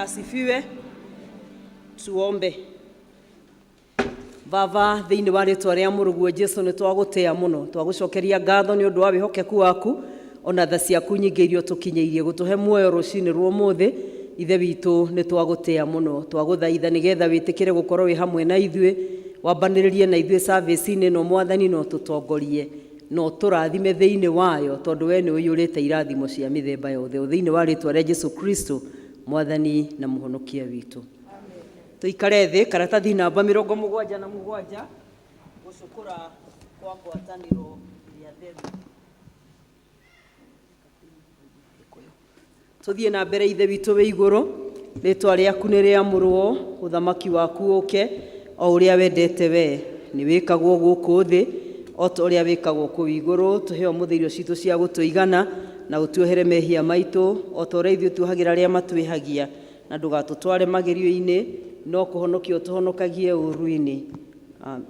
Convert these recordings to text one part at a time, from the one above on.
Bwana asifiwe. Tuombe. Baba, thĩinĩ wa rĩtwa rĩa mũrũguo Jesu nĩ twagũtĩa mũno, twagũcokeria ngatho nĩ ũndũ wa wĩhokeku waku ona tha ciaku nyingĩ iria ũtũkinyĩirie gũtũhe muoyo rũcinĩ rwa ũmũthĩ. Ithe witũ nĩ twagũtĩa mũno, twagũthaitha nĩgetha wĩtĩkĩre gũkorwo wĩ hamwe na ithuĩ, wambanĩrĩrie na ithuĩ service-inĩ ĩno Mwathani, na ũtũtongorie na ũtũrathime thĩinĩ wayo, tondũ we nĩ ũiyũrĩte irathimo cia mĩthemba yothe. O thĩinĩ wa rĩtwa rĩa Jesu Kristo Mwathani na Mũhonokia witũ. Tũikare thĩ, karatathi namba 77, gũcũkũra kwa ngwatanĩro ĩrĩa theru. Tũthiĩ na mbere. Ithe witũ wĩ igũrũ, rĩtwa rĩaku nĩ rĩamũrwo, ũthamaki waku ũke, o ũrĩa wendete we nĩ wĩkagwo gũkũ thĩ o ta ũrĩa wĩkagwo kũu igũrũ. Tũhe ũmũthĩ irio citũ cia gũtũigana, na ũtuohere mehia maitũ o ta ũrĩa ithuĩ tuohagĩra arĩa matwĩhagia, na ndũgatũtware magerio-inĩ, no kũhonokia ũtũhonokagie ũũru-inĩ. Amen.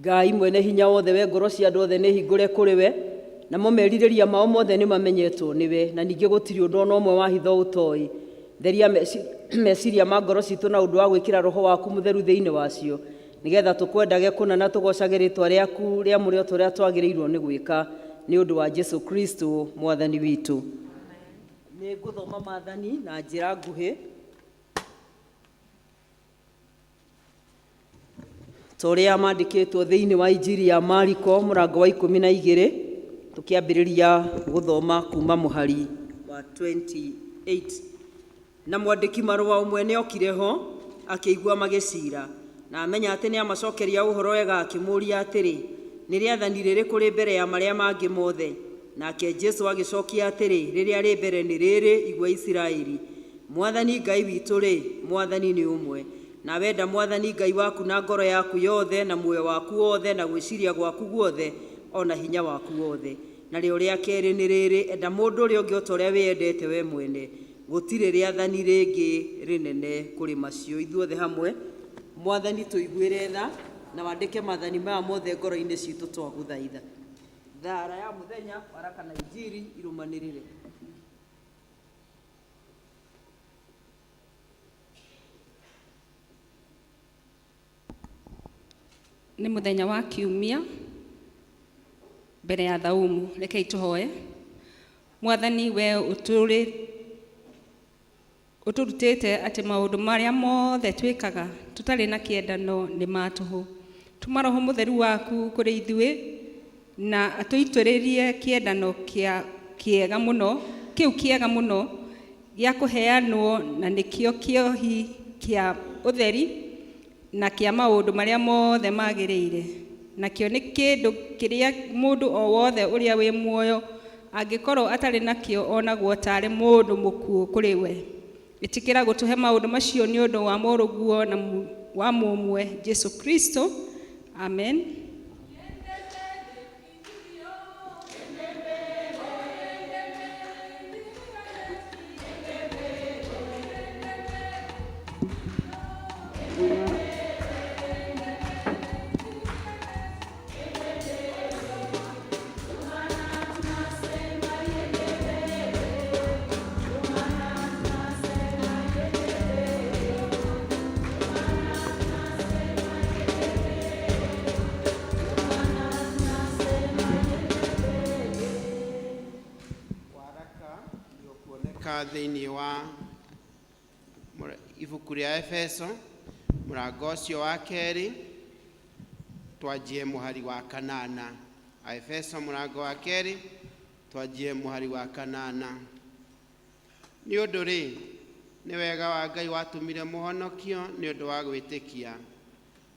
Ngai mwene hinya wothe, we ngoro cia andũ othe nĩ hingũre kũrĩ we, namo merirĩria mao mothe nĩ mamenyetwo nĩwe, na ningĩ gũtirĩ ũndũ ona ũmwe wa hitho ũtoĩ. Theria meciria ma ngoro citũ na ũndũ wa gwĩkĩra Roho waku Mũtheru thĩinĩ wacio, nĩgetha tũkwendage kũna na tũgocage rĩtwa rĩaku rĩamũre o ta ũrĩa twagĩrĩirwo nĩ gwĩka, nĩ ũndũ wa Jesu Kristo Mwathani witũ. Nĩ ngũthoma maathani na njĩra nguhĩ. Ta ũrĩa mandĩkĩtwo thĩinĩ wa Injiri ya Mariko mũrango wa 12, tũkĩambĩrĩria gũthoma kuma mũhari wa 28. Na mwandĩki marũa ũmwe nĩokire ho, akĩigua magĩcira, na amenya atĩ nĩamacokeria ũhoro wega, akĩmũũria atĩrĩ, Nĩ rĩathani rĩrĩkũ rĩ mbere ya marĩa mangĩ mothe? Nake Jesu agĩcokia atĩrĩ, Rĩrĩa rĩ mbere nĩ rĩrĩ, Igua Isiraeli, Mwathani Ngai witũ-rĩ, Mwathani nĩ ũmwe. Nawe enda Mwathani Ngai waku na ngoro yaku yothe, na muoyo waku wothe, na gwĩciria gwaku guothe, o na hinya waku wothe. Narĩo rĩa kerĩ nĩ rĩrĩ, Enda mũndũ ũrĩa ũngĩ o ta ũrĩa wĩendete wee mwene. Gũtirĩ rĩathani rĩngĩ rĩnene kũrĩ macio. Ithuothe hamwe, Mwathani tũiguĩre tha, na wandĩke maathani maya mothe ngoro-inĩ citũ twagũthaitha. Thara ya mũthenya, waraka na Injiri irũmanĩrĩre. Nĩ mũthenya wa Kiumia mbere ya thaumu. Rekei tũhoe. Mwathani, we ũtũrĩ ũtũrutĩte atĩ maũndũ marĩa mothe twĩkaga tũtarĩ na kĩendano nĩ ma tũhũ. Tũma Roho Mũtheru waku kũrĩ ithuĩ na atũitũrĩrie kĩendano kĩa kĩega mũno, kĩu kĩega mũno gĩa kũheanwo, na nĩkĩo kĩohi kĩa ũtheri na kĩa maũndũ marĩa mothe magĩrĩire. Nakĩo nĩ kĩndũ kĩrĩa mũndũ o wothe ũrĩa wĩ muoyo angĩkorwo atarĩ nakĩo onagwo tarĩ mũndũ mũkuũ kũrĩ we. Ĩtĩkĩra gũtũhe maũndũ macio nĩ ũndũ wa mũrũguo na wa mũmwe Jesu Kristo. Amen. Waraka nĩ ũkuoneka thĩinĩ wa ibuku rĩa Efeso mũrango ũcio wa kerĩ, twanjie mũhari wa kanana. Aefeso mũrango wa kerĩ, twanjie mũhari wa kanana. Nĩ ũndũ-rĩ, nĩ wega wa Ngai watũmire mũhonokio nĩ ũndũ wa gwĩtĩkia,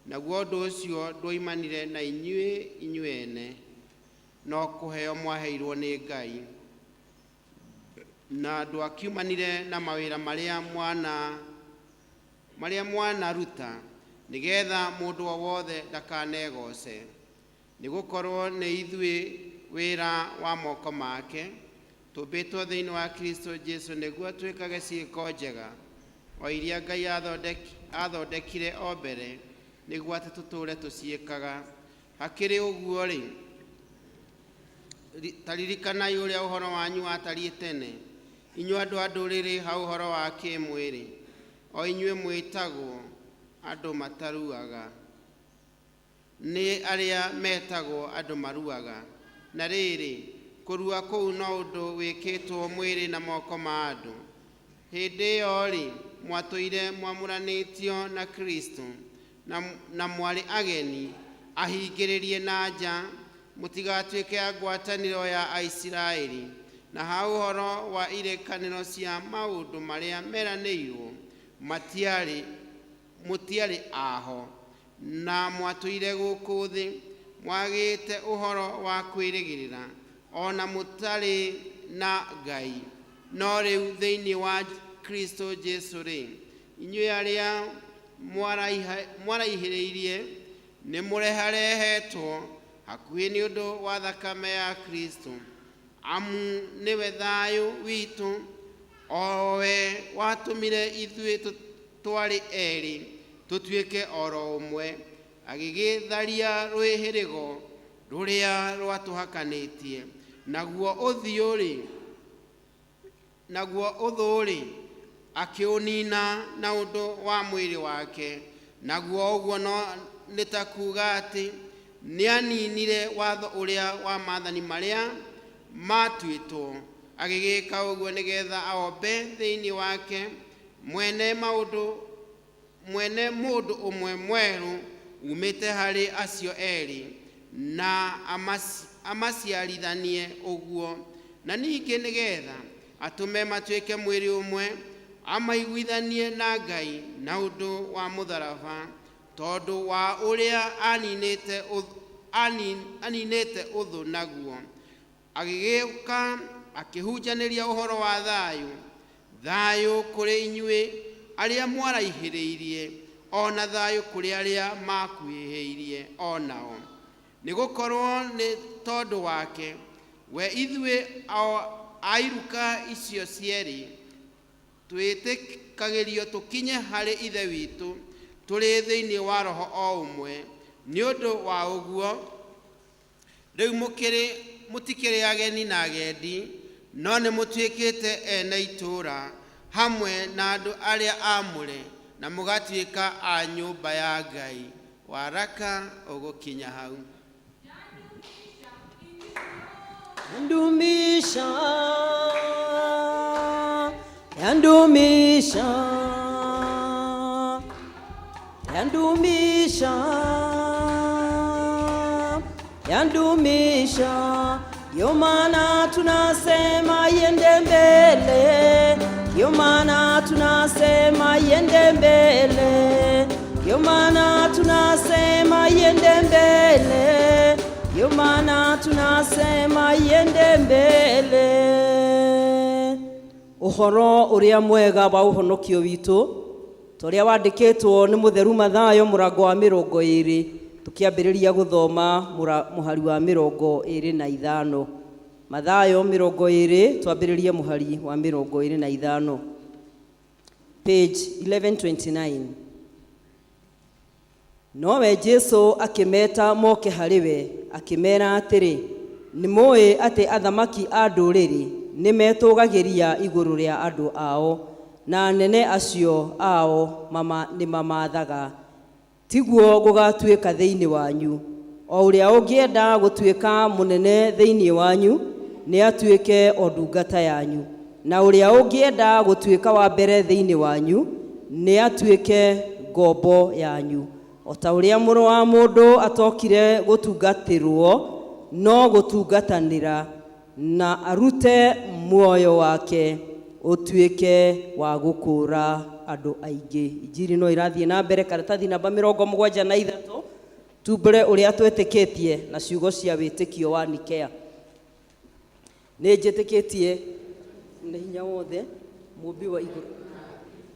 naguo ũndũ ũcio ndwoimanire na inyuĩ inyuĩ ene, no kũheo mwaheirwo nĩ Ngai, na ndwakiumanire na mawĩra marĩa mwana marĩa mwanaruta, nĩgetha mũndũ o wothe ndakanegoce. Nĩ gũkorwo nĩ ithuĩ wĩra wa moko make, tũmbĩtwo thĩinĩ wa Kristo Jesu nĩguo twĩkage ciĩko njega, o iria Ngai aathondekire o mbere nĩguo atĩ tũtũũre tũciĩkaga. Hakĩrĩ ũguo-rĩ, Ta ririkanai ũrĩa ũhoro wanyu watariĩ tene, inyuĩ andũ a ndũrĩrĩ ha ũhoro wa kĩĩmwĩrĩ, o inyuĩ mwĩtagwo andũ mataruaga nĩ arĩa metagwo andũ maruaga. Na rĩrĩ, kũrua kũu no ũndũ wĩkĩtwo mwĩrĩ na moko ma andũ. Hĩndĩ ĩyo-rĩ, mwatũire mwamũranĩtio na Kristo na mwarĩ ageni ahingĩrĩrie na nja, mũtigatuĩke a ngwatanĩro ya Aisiraeli, na ha ũhoro wa irĩkanĩro cia maũndũ marĩa meranĩirwo, mũtiarĩ aho, na mwatũire gũkũ thĩ mwagĩte ũhoro wa kwĩrĩgĩrĩra, o na mũtarĩ na Ngai. No rĩu thĩinĩ wa Kristo Jesu-rĩ, inyuĩ arĩa mwaraihĩrĩirie nĩ mũreharehetwo hakuhĩ nĩ ũndũ wa thakame ya Kristo. Amu nĩwe thayũ witũ, o we watũmire ithuĩ twarĩ erĩ tũtuĩke oro ũmwe, agĩgĩtharia rwĩhĩrĩgo rũrĩa rwatũhakanĩtie, naguo ũthiũ-rĩ, naguo ũthũ-rĩ, akĩũnina na ũndũ wa mwĩrĩ wake. Naguo ũguo no nĩ ta kuuga atĩ nĩaninire watho ũrĩa wa maathani marĩa matuĩtwo, agĩgĩka ũguo nĩgetha aombe thĩinĩ wake mwene maũndũ mwene mũndũ ũmwe mwerũ umĩte harĩ acio erĩ, na amaciarithanie ũguo, na ningĩ nĩgetha atũme matuĩke mwĩrĩ ũmwe, amaiguithanie na Ngai na ũndũ wa mũtharaba, tondũ wa ũrĩa aninĩte ũthũ naguo. Agĩgĩũka akĩhunjanĩria ũhoro wa thayũ, thayũ kũrĩ inyuĩ arĩa mwaraihĩrĩirie, o na thayũ kũrĩ arĩa makuhĩhĩirie o nao. Nĩgũkorwo nĩ tondũ wake we ithuĩ a iruka icio cierĩ twĩtĩkagĩrio tũkinye harĩ Ithe witũ tũrĩ thĩinĩ wa Roho o ũmwe. Nĩ ũndũ wa ũguo rĩu mũtikĩrĩ ageni na agendi, no nĩ mũtuĩkĩte ene itũũra hamwe na andũ arĩa aamũre, na mũgatuĩka a nyũmba ya Ngai. Waraka ũgũkinya hau. Yandumisha, yandumisha, yandumisha, yandumisha. Ndio maana tunasema iende mbele, ndio maana tunasema iende mbele, ndio maana tunasema iende mbele, ndio maana tunasema iende mbele. Ũhoro ũrĩa mwega wa ũhonokio witũ ta ũrĩa wandĩkĩtwo nĩ mũtheru Mathayo mũrango wa 20, tũkĩambĩrĩria gũthoma mũhari wa 25. Mathayo 20, twambĩrĩrie mũhari wa 25, page 1129. Nowe Jesu akĩmeta moke harĩ we, akĩmera atĩrĩ, nĩ mũĩ atĩ athamaki a ndũrĩrĩ nĩ metũgagĩria igũrũ rĩa andũ ao, na anene acio ao nĩ mamathaga. Tiguo gũgatuĩka thĩinĩ wanyu. O ũrĩa ũngĩenda gũtuĩka mũnene thĩinĩ wanyu nĩ atuĩke o ndungata yanyu, na ũrĩa ũngĩenda gũtuĩka wa mbere thĩinĩ wanyu nĩ atuĩke ngombo yanyu. O ta ũrĩa Mũrũ wa Mũndũ atokire gũtungatĩrwo, no gũtungatanĩra, na arute muoyo wake ũtuĩke wa gũkũũra andũ aingĩ. Injiri no irathiĩ na mbere, karatathi namba 73, tumbũre ũrĩa twĩtĩkĩtie na ciugo cia wĩtĩkio wa Nikea. Nĩ njĩtĩkĩtie nĩ hinya wothe mũmbi wa igũrũ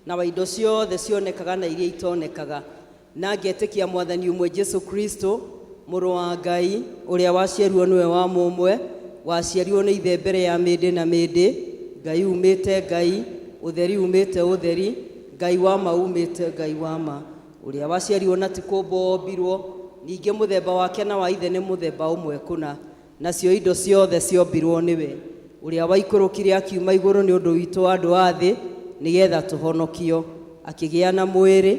na wa indo ciothe cionekaga na iria itonekaga, na ngetĩkia Mwathani ũmwe Jesu Kristo, Mũrũ wa Ngai, ũrĩa waciarirwo nĩwe wa mũmwe, waciarirwo nĩ ithe mbere ya mĩndĩ na mĩndĩ, Ngai umĩte Ngai, ũtheri umĩte ũtheri, Ngai wa ma umĩte Ngai wa ma, ũrĩa waciarirwo na ti kũmbwo ombirwo, ningĩ mũthemba wake na wa ithe nĩ mũthemba ũmwe kũna. Nacio indo ciothe ciombirwo nĩwe, ũrĩa waikũrũkire akiuma igũrũ nĩ ũndũ witũ andũ a thĩ, nĩgetha tũhonokio. Akĩgĩa na mwĩrĩ,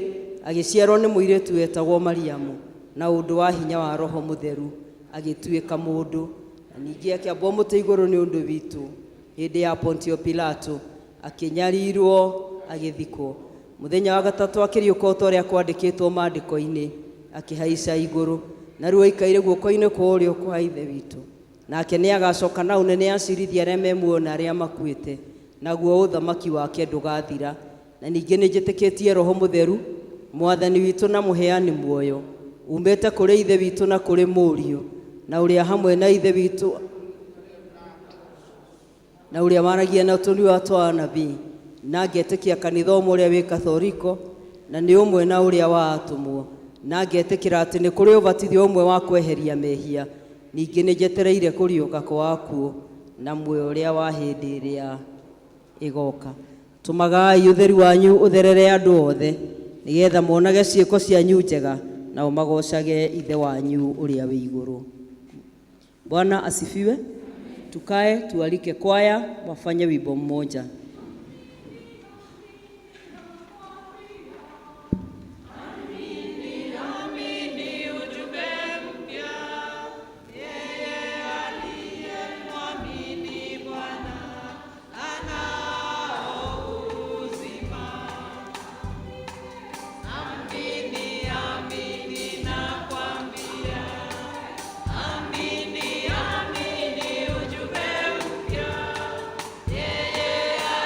agĩciarwo nĩ mũirĩtu wetagwo Mariamu, na ũndũ wa hinya wa Roho Mũtheru agĩtuĩka mũndũ. Na ningĩ akĩambwo mũtĩ igũrũ nĩ ũndũ witũ hĩndĩ ya Pontio Pilato, akĩnyarirwo, agĩthikwo. Mũthenya wa gatatũ akĩriũka o ta ũrĩa kwandĩkĩtwo maandĩko-inĩ, akĩhaica igũrũ, na rĩu aikaire guoko-inĩ kwa ũrĩo kwa Ithe witũ. Nake nĩ agacoka na ũnene acirithie arĩa me muoyo na arĩa makuĩte, naguo ũthamaki wake ndũgathira. Na ningĩ nĩ njĩtĩkĩtie Roho Mũtheru, Mwathani witũ na mũheani muoyo, umĩte kũrĩ Ithe witũ na kũrĩ Mũriũ, na ũrĩa hamwe na Ithe witũ na ũrĩa waragia na tũnua twa anabii, na ngetĩkia kanitha ũmwe ũrĩa wĩ Kathoriko, na nĩ ũmwe na ũrĩa wa atũmwo, na ngetĩkĩra atĩ nĩ kũrĩ ũbatithio ũmwe wa kweheria mehia. Ningĩ nĩ njetereire kũriũka kwa akuũ na muoyo ũrĩa wa hĩndĩ ĩrĩa ĩgoka. Tũmagai ũtheru wanyu ũtherere andũ othe, nĩgetha monage ciĩko cianyu njega, nao magocage Ithe wanyu ũrĩa wĩ igũrũ. Bwana asifiwe. Tukae tualike kwaya wafanye wimbo mmoja. Yeye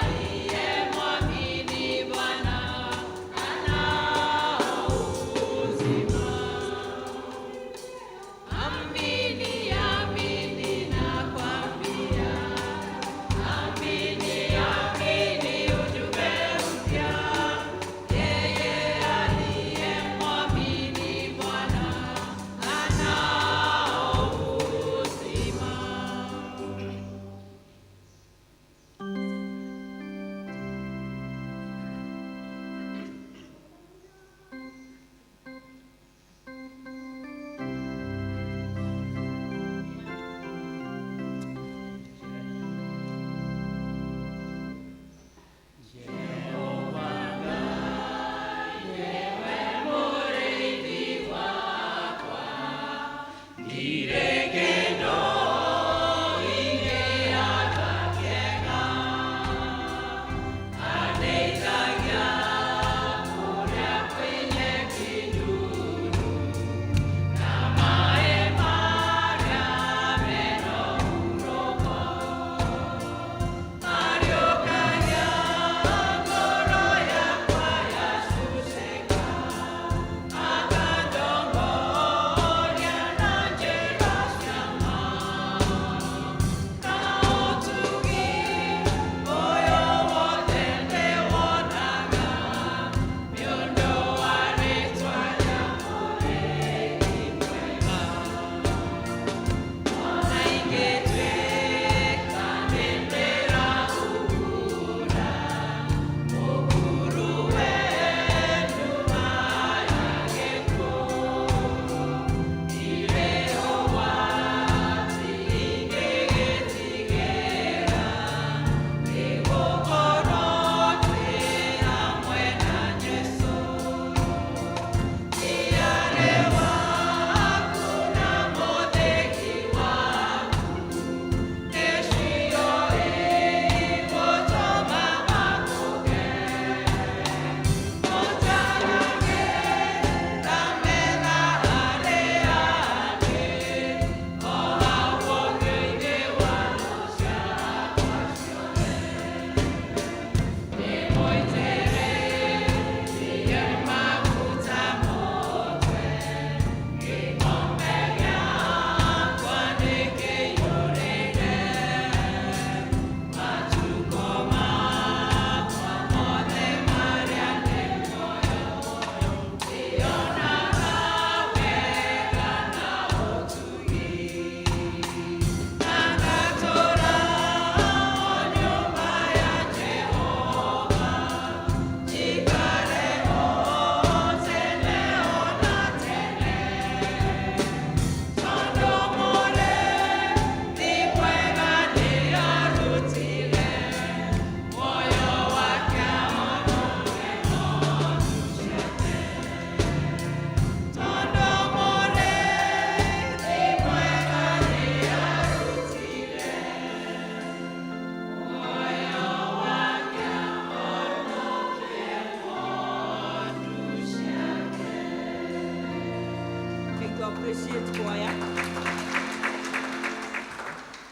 Appreciate choir.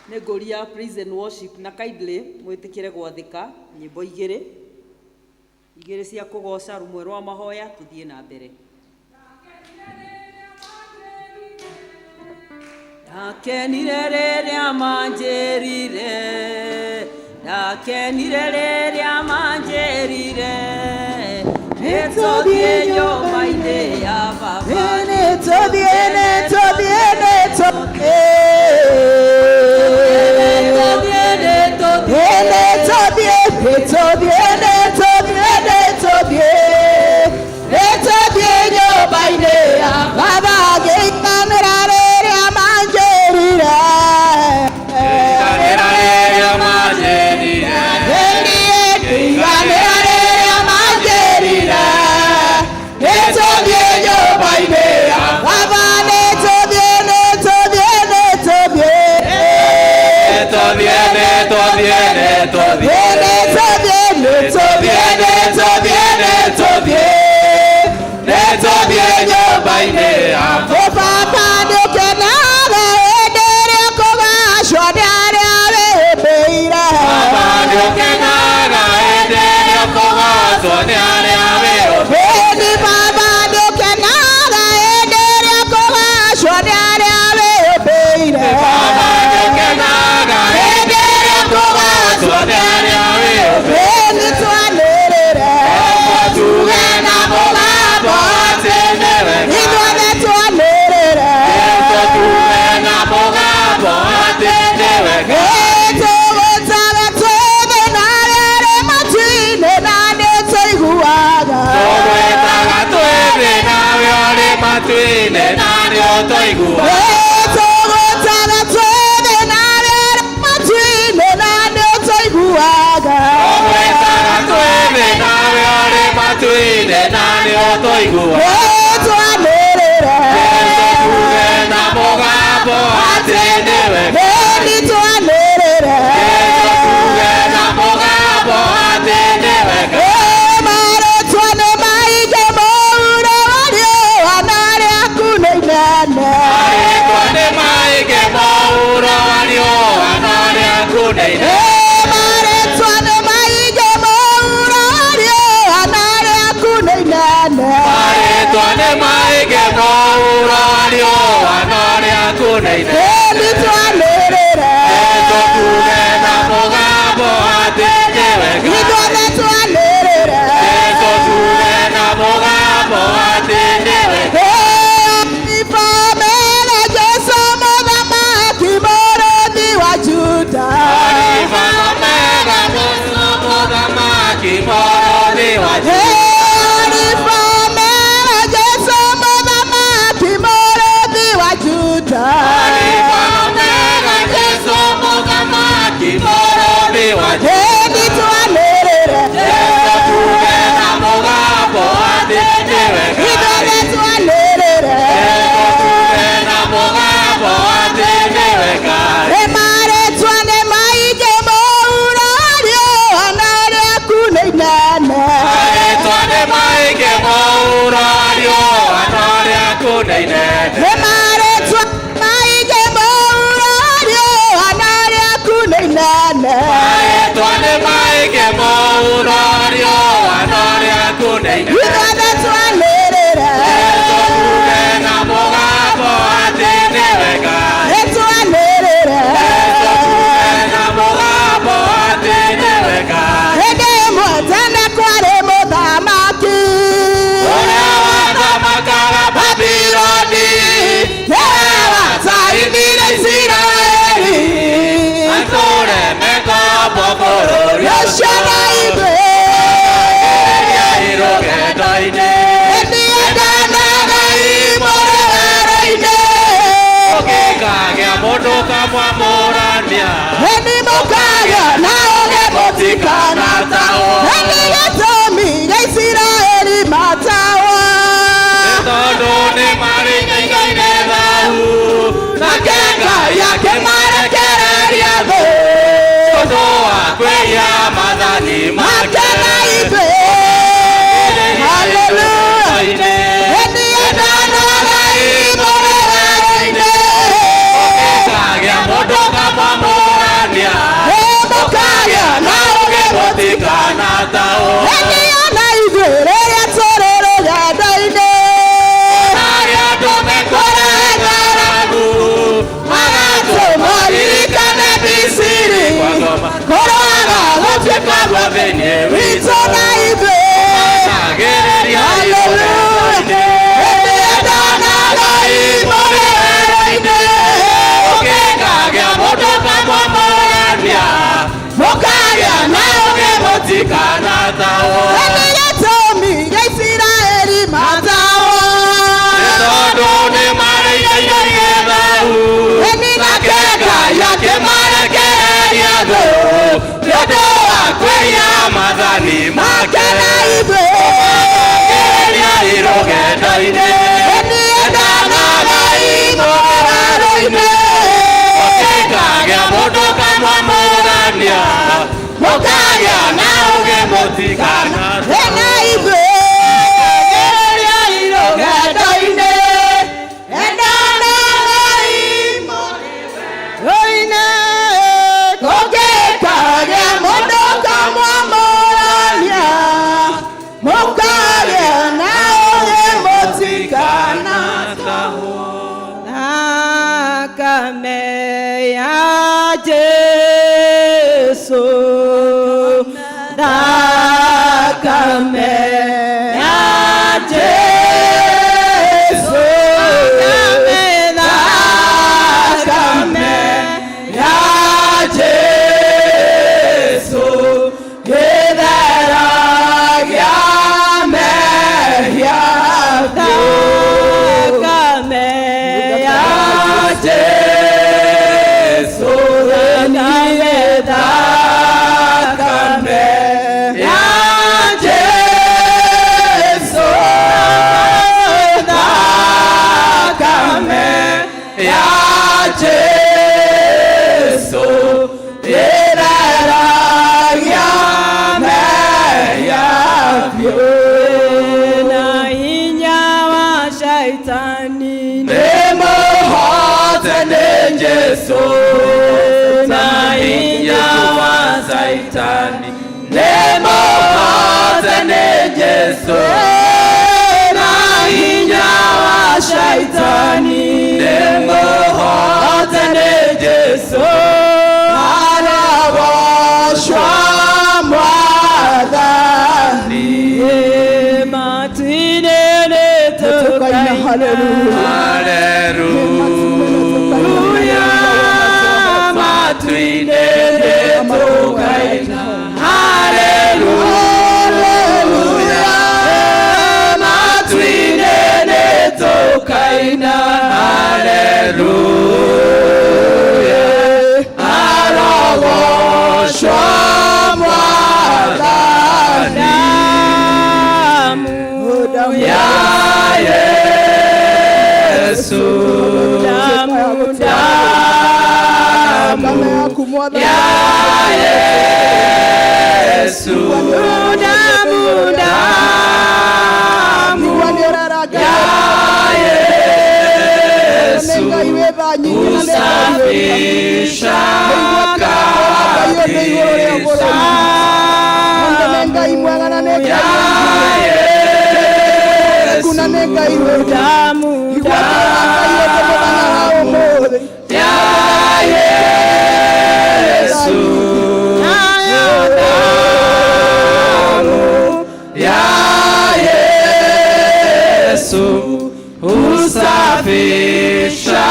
Nĩ ngũria praise and worship na kindly mwĩtĩkĩre gwathĩka nyĩmbo igĩrĩ igĩrĩ cia kũgoca, rũmwe rwa mahoya, tũthiĩ na mbere. Ndakenire rĩrĩa manjĩrire, ndakenire rĩrĩa manjĩrire, nĩtũthiĩ nyũmba-inĩ ya baba. Nĩtũthiĩ, nĩtũthiĩ, nĩtũthiĩ. Nĩtũthiĩ, nĩtũthiĩ. Nĩtũthiĩ, nĩtũthiĩ, nĩtũthiĩ, nĩtũthiĩ. Nĩtũthiĩ nyũmba-inĩ ya baba. Ngĩiganĩra rĩrĩa manjĩrire. Ngĩiganĩra rĩrĩa manjĩrire. Ngĩiganĩra rĩrĩa manjĩrire. Nĩtũthiĩ nyũmba-inĩ ya baba. Nĩtũthiĩ, nĩtũthiĩ, nĩtũthiĩ. Nĩtũthiĩ, nĩtũthiĩ, nĩtũthiĩ. Nĩtũthiĩ, nĩtũthiĩ, nĩtũthiĩ, nĩtũthiĩ. Nĩtũthiĩ nyũmba-inĩ ya Ó bàbá nĩũkenaga hĩndĩ ĩrĩa ũkũgacwo nĩ arĩa wĩyũmbĩire. Baba nĩũkenaga hĩndĩ ĩrĩa ũkũgacwo nĩ arĩa wĩyũmbĩire. Ĩni baba nĩũkenaga hĩndĩ ĩrĩa ũkũgacwo nĩ arĩa wĩyũmbĩire. Baba nĩũkenaga hĩndĩ ĩrĩa ũkũgacwo nĩ arĩa wĩyũmbĩire. Ĩni twanĩrĩre. Tuge na mũgambo atĩ nĩwe Ngai. Ithuothe twanĩrĩre. Tuge na mũgambo atĩ nĩwe Ngai. Tũgũtaga twĩthĩ na arĩa arĩ matu-inĩ na nĩtũiguaga. Tũgwĩtaga twĩ nawe ũrĩ matu-inĩ na nĩũtũiguaga. Tũgũtaga twĩthĩ na arĩa arĩ matu-inĩ na nĩũtũiguaga. Tũgwĩtaga twĩ nawe ũrĩ matu-inĩ na nĩũtũiguaga. Twanĩrĩre. Tuge na mũgambo atĩ nĩwe Ngai. Ĩni twanĩrĩre. Tuge na mũgambo atĩ nĩwe Ngai. Marĩtwa nĩ maingĩ mũhuro wa riũa na rĩaku nĩ inene. Marĩtwa nĩ maingĩ mũhuro wa riũa na rĩaku nĩ inene. Marĩtwa nĩ maingĩ mũhuro wa riũa na rĩaku nĩ inene. Marĩtwa nĩ maingĩ mũhuro wa riũa na rĩaku nĩ inene. Ĩni twanĩrĩre. Tuge na mũgambo atĩ nĩwe Ngai. Ithuothe twanĩrĩre. Tuge na mũgambo atĩ nĩwe Ngai. Ifamele Jesu mũthamaki mũrũthi wa Juda. Alifa Omega, Jesu mũthamaki mũrũthi wa Juda. Alifamele Jesu mũthamaki mũrũthi wa Juda. Alifa Omega, Jesu mũthamaki mũrũthi wa Juda. Ĩni twanĩrĩre. Tuge na mũgambo atĩ nĩwe Ngai. Ithuothe twanĩrĩre. Tuge na mũgambo atĩ nĩwe Ngai. Marĩtwa nĩ maingĩ mũhuro wa riũa na rĩaku nĩ inene. Marĩtwa nĩ maingĩ mũhuro wa riũa na rĩaku nĩ inene. Marĩtwa maingĩ mũhuro wa riũa na rĩaku nĩ inene. Marĩtwa nĩ maingĩ mũhuro wa riũa na rĩaku nĩ inene. Ithuothe twanĩrĩre. Tuge na mũgambo atĩ nĩwe Ngai. Nĩtwanĩrĩre. Tuge na mũgambo atĩ nĩwe Ngai. Hĩndĩ ĩmwe tene kwarĩ mũthamaki. Ũrĩa wathamakaga Babiloni. Nĩwe wataithire Isiraeli. Atũre mĩkombo bũrũri Ũcio na ithuĩ. Rũgendo-inĩ. Mũkagĩa na ũũgĩ mũtikana Ena ithuĩ gereria rũgendo-inĩ, endanagai mũrĩ-inĩ. Kũngĩkagĩa mũndũ ũkamwamũrania, mũkagĩa na ũũgĩ mũtikanatahwo. Thakame ya Jesu, thakame ya Jesu, Thakame ya Jesu ĩtheragia mehia. Thakame ya Jesu, thakame ya Jesu, thakame ya Jesu ĩtheragia mehia biũ. Na hinya wa shaitani. Nĩmũhote nĩ Jesu, na hinya wa Saitani. Nĩmũhote nĩ Jesu, na hinya wa Shaitani. Nĩmũhote nĩ Jesu. Aragocwo Mwathani. Matu-inĩ nĩtũkaina. Haleluya, matu-inĩ nĩtũkaina. Haleluya, matu-inĩ nĩtũkaina. Haleluya, arogocwo Mwathani. Damu Ya Yesu, damu, damu ya Yesu, damu, damu ya Yesu, usafisha kabisa. Ya Yesu, damu, ya Yesu, damu ya Yesu usafisha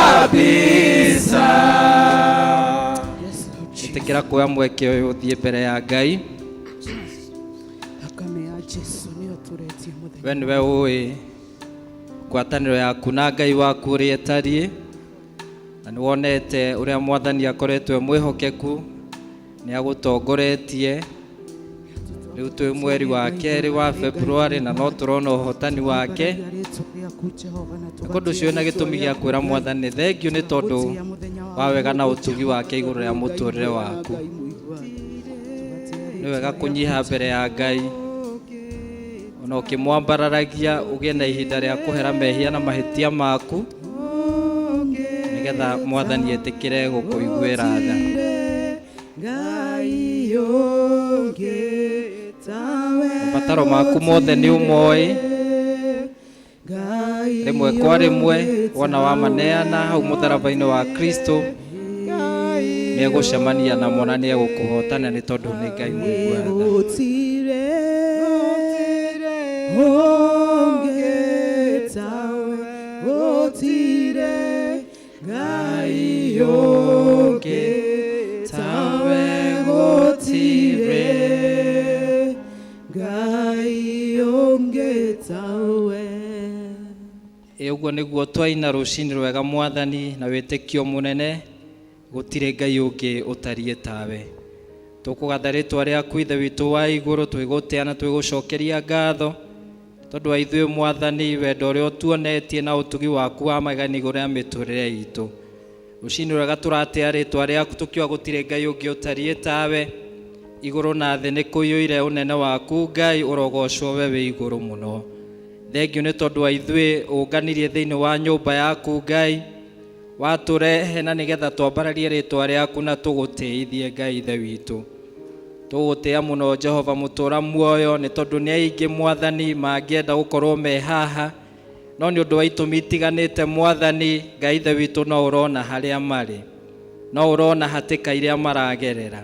kabisa. Ĩtĩkĩra kuoya mweke ũyũ ũthiĩ mbere ya Ngai. Thakame ya Jesu nĩyo tũretie mũthenya. We nĩwe ũĩ ngwatanĩro yaku na Ngai waku ũrĩa ĩtariĩ, na nĩ wonete ũrĩa Mwathani akoretwo e mwĩhokeku, nĩ agũtongoretie. Rĩu twĩ mweri wa kerĩ wa February na no tũrona ũhotani wake. Na ũndũ ũcio na gĩtũmi gĩa kwĩra Mwathani thengiũ nĩ tondũ wa wega na ũtugi wake igũrũ rĩa mũtũrĩre waku. Nĩ wega kũnyiha mbere ya Ngai, ona ũkĩmwambararagia ũgĩe na ihinda rĩa kũhera mehia na mahĩtia maku, nĩgetha Mwathani etĩkĩre gũkũiguĩra tha. Mabataro maku mothe nĩ ũmoĩ. Rĩmwe kwa rĩmwe wona wamaneana hau mũtharaba-inĩ wa Kristo, nĩ egũcemania namo na nĩ egũkũhotana, nĩ tondũ nĩ Ngai mũigua tha. Gũtirĩ ũngĩ tawe, gũtirĩ Ngai ũngĩ tawe, gũtirĩ Ngai ũngĩ tawe. Ĩ ũguo nĩguo twaina rũcinĩ rwega, Mwathani, na wĩtĩkio mũnene, gũtirĩ Ngai ũngĩ ũtariĩ tawe. Tũkũgatha rĩtwa rĩaku, Ithe witũ wa igũrũ, twĩgũtĩa na twĩgũcokeria ngatho tondũ wa ithuĩ, Mwathani, wendo ũrĩa ũtuonetie na ũtugi waku wa magegania igũrũ rĩa mĩtũrĩre itũ. Rũcinĩ rwega tũratĩa rĩtwa rĩaku tũkiuga gũtirĩ Ngai ũngĩ ũtariĩ tawe. Igũrũ na thĩ nĩ kũiyũire ũnene waku Ngai, ũrogocwo we wĩ igũrũ mũno. Thengiũ nĩ tondũ wa ithuĩ ũnganirie thĩinĩ wa nyũmba yaku Ngai, watũrehe na nĩgetha twambararie rĩtwa rĩaku na tũgũtĩithie Ngai Ithe witũ. Tũgũtĩa mũno Jehova mũtũra muoyo nĩ tondũ nĩ aingĩ Mwathani mangĩenda gũkorwo me haha, no nĩ ũndũ wa itũmi itiganĩte Mwathani Ngai Ithe witũ no ũrona harĩa marĩ, no ũrona hatĩka iria maragerera.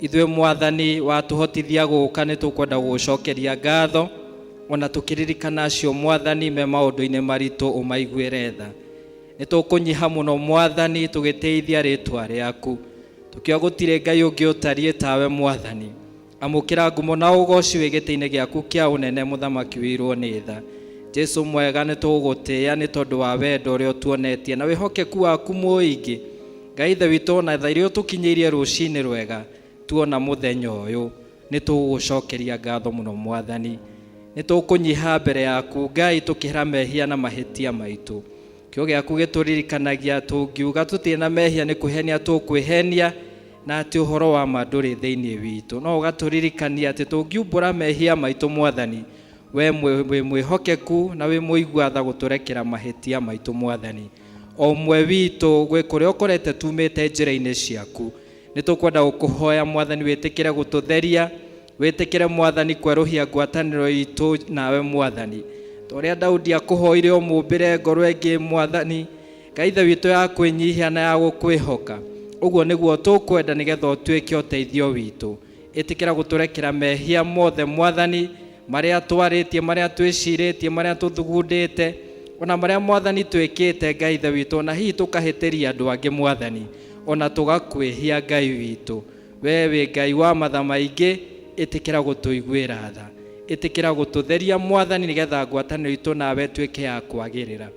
Ithuĩ Mwathani watũhotithia gũka nĩ tũkwenda gũgũcokeria ngatho, ona tũkĩririkana acio Mwathani me maũndũ-inĩ maritũ ũmaiguĩre tha. Nĩ tũkũnyiha mũno Mwathani tũgĩtĩithia rĩtwa rĩaku, tũkiuga gũtirĩ Ngai ũngĩ ũtariĩ tawe Mwathani. Amũkĩra ngumo na ũgoci wĩ gĩtĩ-inĩ gĩaku kĩa ũnene mũthamaki wĩirwo nĩ tha. Jesu mwega nĩ tũgũgũtĩĩa nĩ tondũ wa wendo ũrĩa ũtuonetie na wĩhokeku waku mũingĩ. Ngai Ithe witũ ona tha iria ũtũkinyĩirie rũcinĩ rwega tuona mũthenya ũyũ nĩ tũgũgũcokeria ngatho mũno Mwathani. Nĩ tũkũnyiha mbere yaku Ngai tũkĩhera mehia na mahĩtia maitũ. Kĩo gĩaku gĩtũririkanagia tũngiuga tũtirĩ na mehia nĩ kwĩhenia tũkwĩhenia na atĩ ũhoro wa ma ndũrĩ thĩinĩ witũ. No ũgatũririkania atĩ tũngiumbũra mehia maitũ Mwathani, we wĩ mwĩhokeku na wĩ mũigua tha gũtũrekera mahĩtia maitũ Mwathani. O ũmwe witũ gwĩ kũrĩa ũkorete tumĩte njĩra-inĩ ciaku, nĩ tũkwenda gũkũhoya Mwathani wĩtĩkĩre gũtũtheria, wĩtĩkĩre Mwathani kwerũhia ngwatanĩro itũ nawe Mwathani. Ta ũrĩa Daudi akũhoire ũmũmbĩre ngoro ĩngĩ Mwathani, Ngai Ithe witũ ya kwĩnyihia na ya gũkwĩhoka, ũguo nĩguo tũkwenda nĩgetha ũtuĩke ũteithio witũ. Ĩtĩkĩra gũtũrekera mehia mothe Mwathani, marĩa twarĩtie, marĩa twĩcirĩtie, marĩa tũthugundĩte, ona marĩa Mwathani twĩkĩte Ngai Ithe witũ, ona hihi tũkahĩtĩria andũ angĩ Mwathani, ona tũgakwĩhia Ngai witũ. We wĩ Ngai wa matha maingĩ, ĩtĩkĩra gũtũiguĩra tha, ĩtĩkĩra gũtũtheria Mwathani nĩgetha ngwatanĩro itũ nawe ĩtuĩke ya kwagĩrĩra.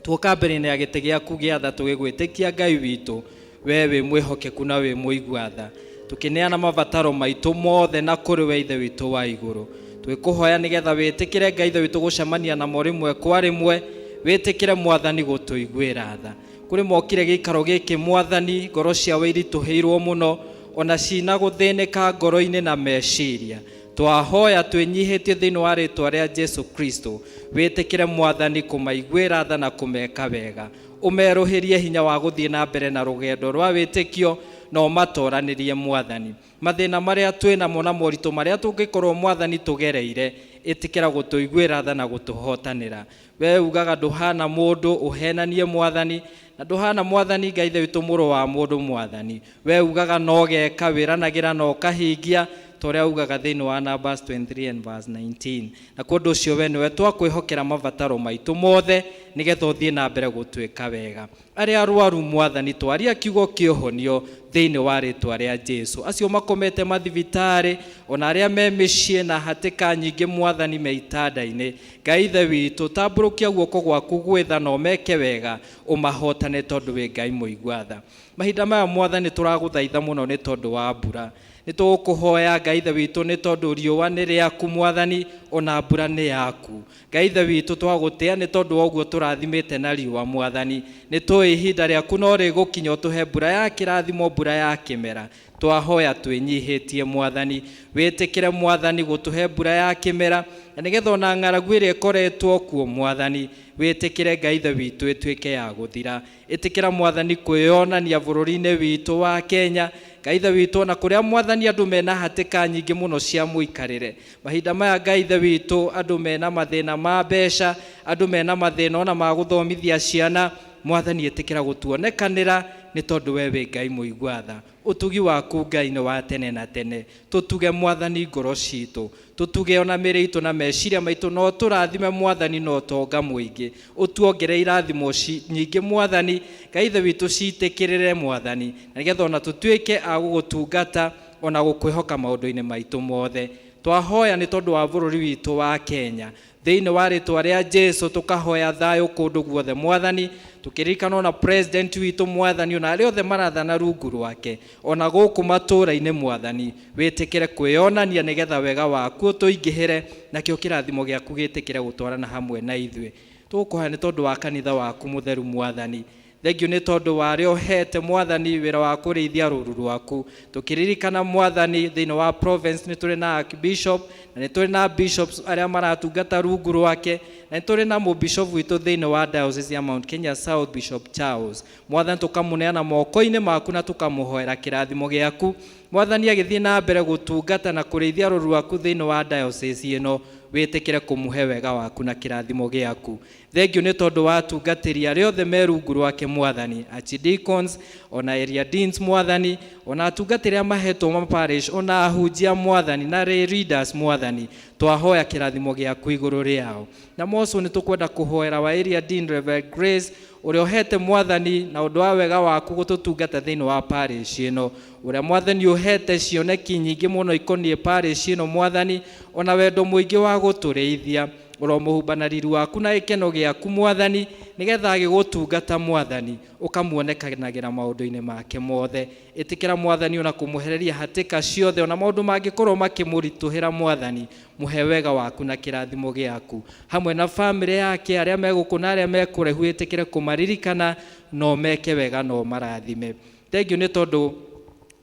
Tuoka mbere-inĩ ya gĩtĩ gĩaku gĩa tha tũgĩgwĩtĩkia Ngai witũ, we wĩ mwĩhokeku na wĩ mũigua tha, tũkĩneana mabataro maitũ mothe na kũrĩ we Ithe witũ wa igũrũ. Twĩkũhoya nĩgetha wĩtĩkĩre Ngai Ithe witũ gũcemania namo rĩmwe kwa rĩmwe, wĩtĩkĩre Mwathani gũtũiguĩra tha. Kũrĩ mokire gĩikaro gĩkĩ Mwathani, ngoro ciao iritũhĩirwo mũno, ona cina gũthĩnĩka ngoro-inĩ na meciria. Twahoya twĩnyihĩtie thĩinĩ wa rĩtwa rĩa Jesu Kristo, wĩtĩkĩre Mwathani kũmaiguĩra tha na kũmeka wega. Ũmerũhĩrie hinya wa gũthiĩ na mbere na rũgendo rwa wĩtĩkio na ũmatoranĩrie Mwathani. Mathĩna marĩa twĩnamo na moritũ marĩa tũngĩkorwo Mwathani tũgereire, ĩtĩkĩra gũtũiguĩra tha na gũtũhotanĩra. We ugaga ndũhana mũndũ ũhenanie Mwathani, na ndũhana Mwathani Ngai Ithe witũ mũrũ wa mũndũ Mwathani. We ugaga no geka wĩranagĩra na ũkahingia ta ũrĩa ugaga thĩinĩ wa Numbers 23 and verse 19. Na kwa ũndũ ũcio we nĩwe twakwĩhokera mabataro maitũ mothe nĩgetha ũthiĩ na mbere gũtuĩka wega. Arĩa arwaru Mwathani twaria kiugo kĩa ũhonio thĩinĩ wa rĩtwa rĩa Jesu. Acio makomete mathibitarĩ ona arĩa me mĩciĩ na hatĩka nyingĩ Mwathani me itanda-inĩ, Ngai Ithe witũ tambũrũkia guoko gwaku gwĩtha na ũmeke wega, ũmahotane tondũ wĩ Ngai mũigua tha. Mahinda maya Mwathani tũragũthaitha mũno nĩ tondũ wa mbura. Nĩ tũgũkũhoya Ngai Ithe witũ nĩ tondũ riũa nĩ rĩaku Mwathani, ona mbura nĩ yaku. Ngai Ithe witũ twagũtĩa nĩ tondũ wa ũguo tũrathimĩte na riũa Mwathani. Nĩ tũĩ ihinda rĩaku no rĩgũkinya ũtũhe mbura ya kĩrathimo, mbura ya kĩmera. Twahoya twĩnyihĩtie Mwathani, wĩtĩkĩre Mwathani gũtũhe mbura ya kĩmera, na nĩgetha ona ng'aragu ĩrĩa ĩkoretwo kuo Mwathani, wĩtĩkĩre Ngai Ithe witũ ĩtuĩke ya gũthira. Ĩtĩkĩra Mwathani kwĩyonania bũrũri-inĩ witũ wa Kenya, Ngai Ithe witũ ona kũrĩa Mwathani andũ mena hatĩka nyingĩ mũno cia mũikarĩre. Mahinda maya Ngai Ithe witũ andũ mena mathĩna ma mbeca, andũ mena mathĩna ona ma gũthomithia ciana, Mwathani ĩtĩkĩra gũtuonekanĩra nĩ tondũ we wĩ Ngai mũigua tha. Ũtugi waku Ngai nĩ wa tene na tene. Tũtuge Mwathani ngoro citũ, tũtuge ona mĩrĩ itũ na meciria maitũ, na ũtũrathime Mwathani na ũtonga mũingĩ. Ũtuongerere irathimo nyingĩ Mwathani, Ngai Ithe witũ citĩkĩrĩre Mwathani, na nĩgetha ona tũtuĩke a gũgũtungata ona gũkwĩhoka maũndũ-inĩ maitũ mothe. Twahoya nĩ tondũ wa bũrũri witũ wa Kenya. Thĩinĩ wa rĩtwa rĩa Jesu tũkahoya thayũ kũndũ guothe Mwathani, tũkĩririkana ona president witũ Mwathani, ona arĩa othe marathana rungu rwake, ona gũkũ matũũra-inĩ Mwathani, wĩtĩkĩre kwĩyonania nĩgetha wega waku ũtũingĩhĩre, nakĩo kĩrathimo gĩaku gĩtĩkĩre gũtwarana hamwe na ithuĩ. Tũgũkũhoya nĩ tondũ wa kanitha waku mũtheru Mwathani. Thengiũ nĩ tondũ wa arĩa ũhete Mwathani wĩra wa kũrĩithia rũru rwaku. Tũkĩririkana Mwathani thĩinĩ wa province nĩ tũrĩ na archbishop na nĩ tũrĩ na bishops arĩa maratungata rungu rwake, na nĩ tũrĩ na mũbishop witũ thĩinĩ wa diocese ya Mount Kenya South, Bishop Charles. Mwathani tũkamũneana moko-inĩ maku na tũkamũhoera kĩrathimo gĩaku. Mwathani agĩthiĩ na mbere gũtungata na kũrĩithia rũru rwaku thĩinĩ wa diocese ĩno, wĩtĩkĩre kũmũhe wega waku na kĩrathimo gĩaku. Thengiũ nĩ tondũ wa atungatĩri arĩa othe me rungu rwake Mwathani, archdeacons ona area deans Mwathani, ona atungatĩri arĩa mahetwo ma parish, ona ahunjia Mwathani na lay leaders Mwathani, twahoya kĩrathimo gĩaku igũrũ rĩao. Na moco nĩ tũkwenda kũhoera wa area dean Reverend Grace ũrĩa ũhete Mwathani na ũndũ wa wega waku gũtũtungata thĩinĩ wa parish ĩno, ũrĩa Mwathani ũhete cioneki nyingĩ mũno ikoniĩ parish ĩno Mwathani, ona wendo mũingĩ wa gũtũrĩithia. Ũromũhumba na riri waku na gĩkeno gĩaku Mwathani, nĩgetha agĩgũtungata Mwathani ũkamuonekanagĩra maũndũ-inĩ make mothe. Ĩtĩkĩra Mwathani ona kũmũhereria hatĩka ciothe, ona maũndũ mangĩkorwo makĩmũritũhĩra Mwathani, mũhe wega waku na kĩrathimo gĩaku hamwe na bamĩrĩ yake, arĩa megũkũ na arĩa mekũraihu, ĩtĩkĩre kũmaririkana no meke wega no marathime. Thengiũ nĩ tondũ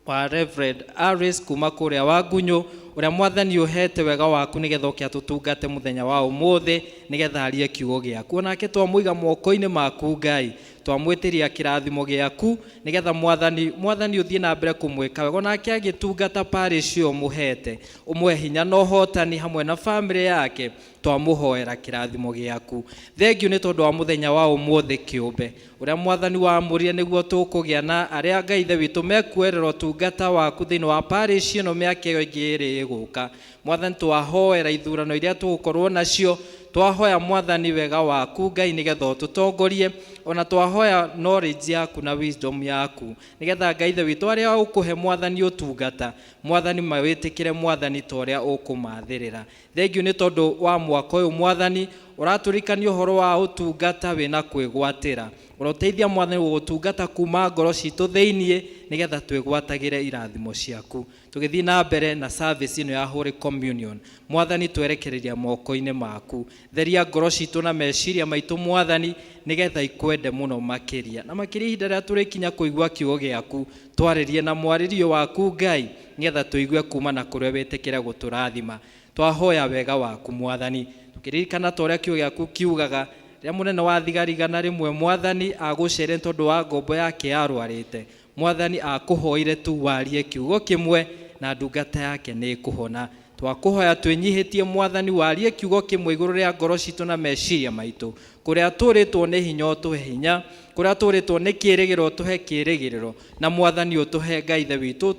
wa Reverend Aris kuma kũrĩa Wangunyũ, ũrĩa Mwathani ũhete wega waku nĩgetha ũke atũtungate mũthenya wa ũmũthĩ, nĩgetha arie kiugo gĩaku. Onake twamũiga moko-inĩ maku Ngai, twamwĩtĩria kĩrathimo gĩaku nĩgetha Mwathani ũthiĩ na mbere kũmwĩka wega, onake agĩtungata parish ĩyo ũmũhete, ũmũhe hinya na ũhotani hamwe na bamĩrĩ yake, twamũhoera kĩrathimo gĩaku. Thengiũ nĩ tondũ wa mũthenya wa ũmũthĩ kĩũmbe ũrĩa Mwathani wamũrire nĩguo tũkũgĩa na arĩa Ngai Ithe witũ mekuoerera ũtungata waku thĩinĩ wa parish ĩno mĩaka ĩyo ĩngĩ ĩrĩ ĩgũka. Mwathani twahoera ithurano iria tũgũkorwo nacio, twahoya Mwathani wega waku Ngai nĩgetha ũtũtongorie, ona twahoya knowledge yaku na wisdom yaku nĩgetha Ngai Ithe witũ arĩa ũkũhe Mwathani ũtungata, Mwathani mawĩtĩkĩre Mwathani ta ũrĩa ũkũmathĩrĩra. Thengiũ nĩ tondũ wa mwaka ũyũ Mwathani ũratũririkania ũhoro wa ũtungata wĩna kwĩgwatĩra, ũroteithia Mwathani gũgũtungata kuma ngoro citũ thĩiniĩ nĩgetha twĩgwatagĩre irathimo ciaku. Tũgĩthiĩ na mbere na service ĩno ya Holy Communion, Mwathani twerekereria moko-inĩ maku, theria ngoro citũ na meciria maitũ Mwathani nĩgetha ikwende mũno makĩria na makĩria ihinda rĩrĩa tũrĩkinya kũigua kiugo gĩaku, twarĩrie na mwarĩrio waku Ngai nĩgetha tũigue kuma na kũrĩa wĩtĩkĩre gũtũrathima. Twahoya wega waku Mwathani, tũkĩririkana ta ũrĩa kiugo gĩaku kiugaga, rĩrĩa mũnene wa thigari 100 Mwathani agũcere tondũ wa ngombo yake yarwarĩte, Mwathani akũhoire tu warie kiugo kĩmwe na ndungata yake nĩ ĩkũhona. Twakũhoya twĩnyihĩtie Mwathani warie kiugo kĩmwe igũrũ rĩa ngoro citũ na meciria maitũ, kũrĩa tũrĩtwo nĩ hinya ũtũhe hinya, kũrĩa tũrĩtwo nĩ kĩĩrĩgĩrĩro ũtũhe kĩĩrĩgĩrĩro, na Mwathani ũtũhe Ngai Ithe witũ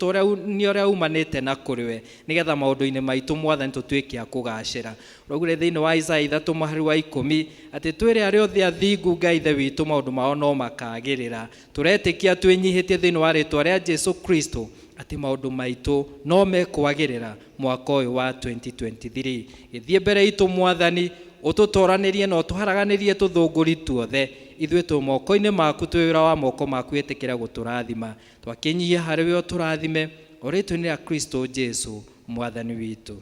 nĩ ũrĩa umanĩte na kũrĩ we, nĩgetha maũndũ-inĩ maitũ Mwathani tũtuĩke a kũgacĩra. Ũraugire thĩinĩ wa Isaya 3 mũhari wa 10 atĩ twĩre arĩa othe athingu Ngai Ithe witũ maũndũ mao no makagĩrĩra. Tũretĩkia twĩnyihĩtie thĩinĩ wa rĩtwa rĩa Jesu Kristo atĩ maũndũ maitũ no mekwagĩrĩra mwaka ũyũ wa 2023. Gĩthiĩ mbere itũ Mwathani, ũtũtoranĩrie na ũtũharaganĩrie tũthũngũri tuothe, ithuĩ twĩ moko-inĩ maku, twĩ wĩra wa moko maku, ĩtĩkĩra gũtũrathima. Twakĩnyihia harĩ we ũtũrathime, o rĩtwa-inĩ rĩa Kristo Jesu Mwathani witũ.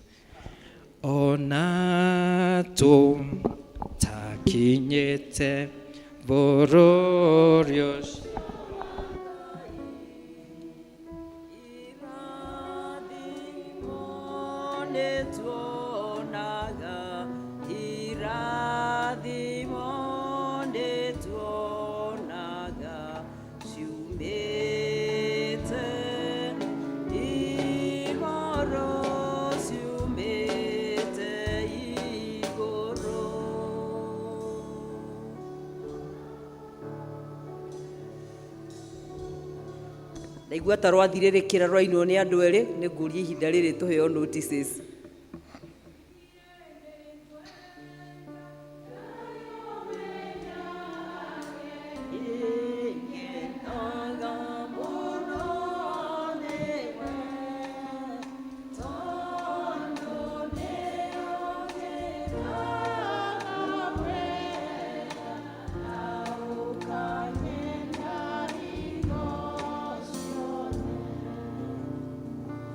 Ona tũtakinyĩte bũrũri ũcio irathimo nĩtuonaga ciumĩte igũrũ, ciumĩte igũrũ. Ndaigua ta rwathirĩrĩkĩra rwainwo nĩ andũ erĩ, nĩ ngũria ihinda rĩrĩ tũheo notices.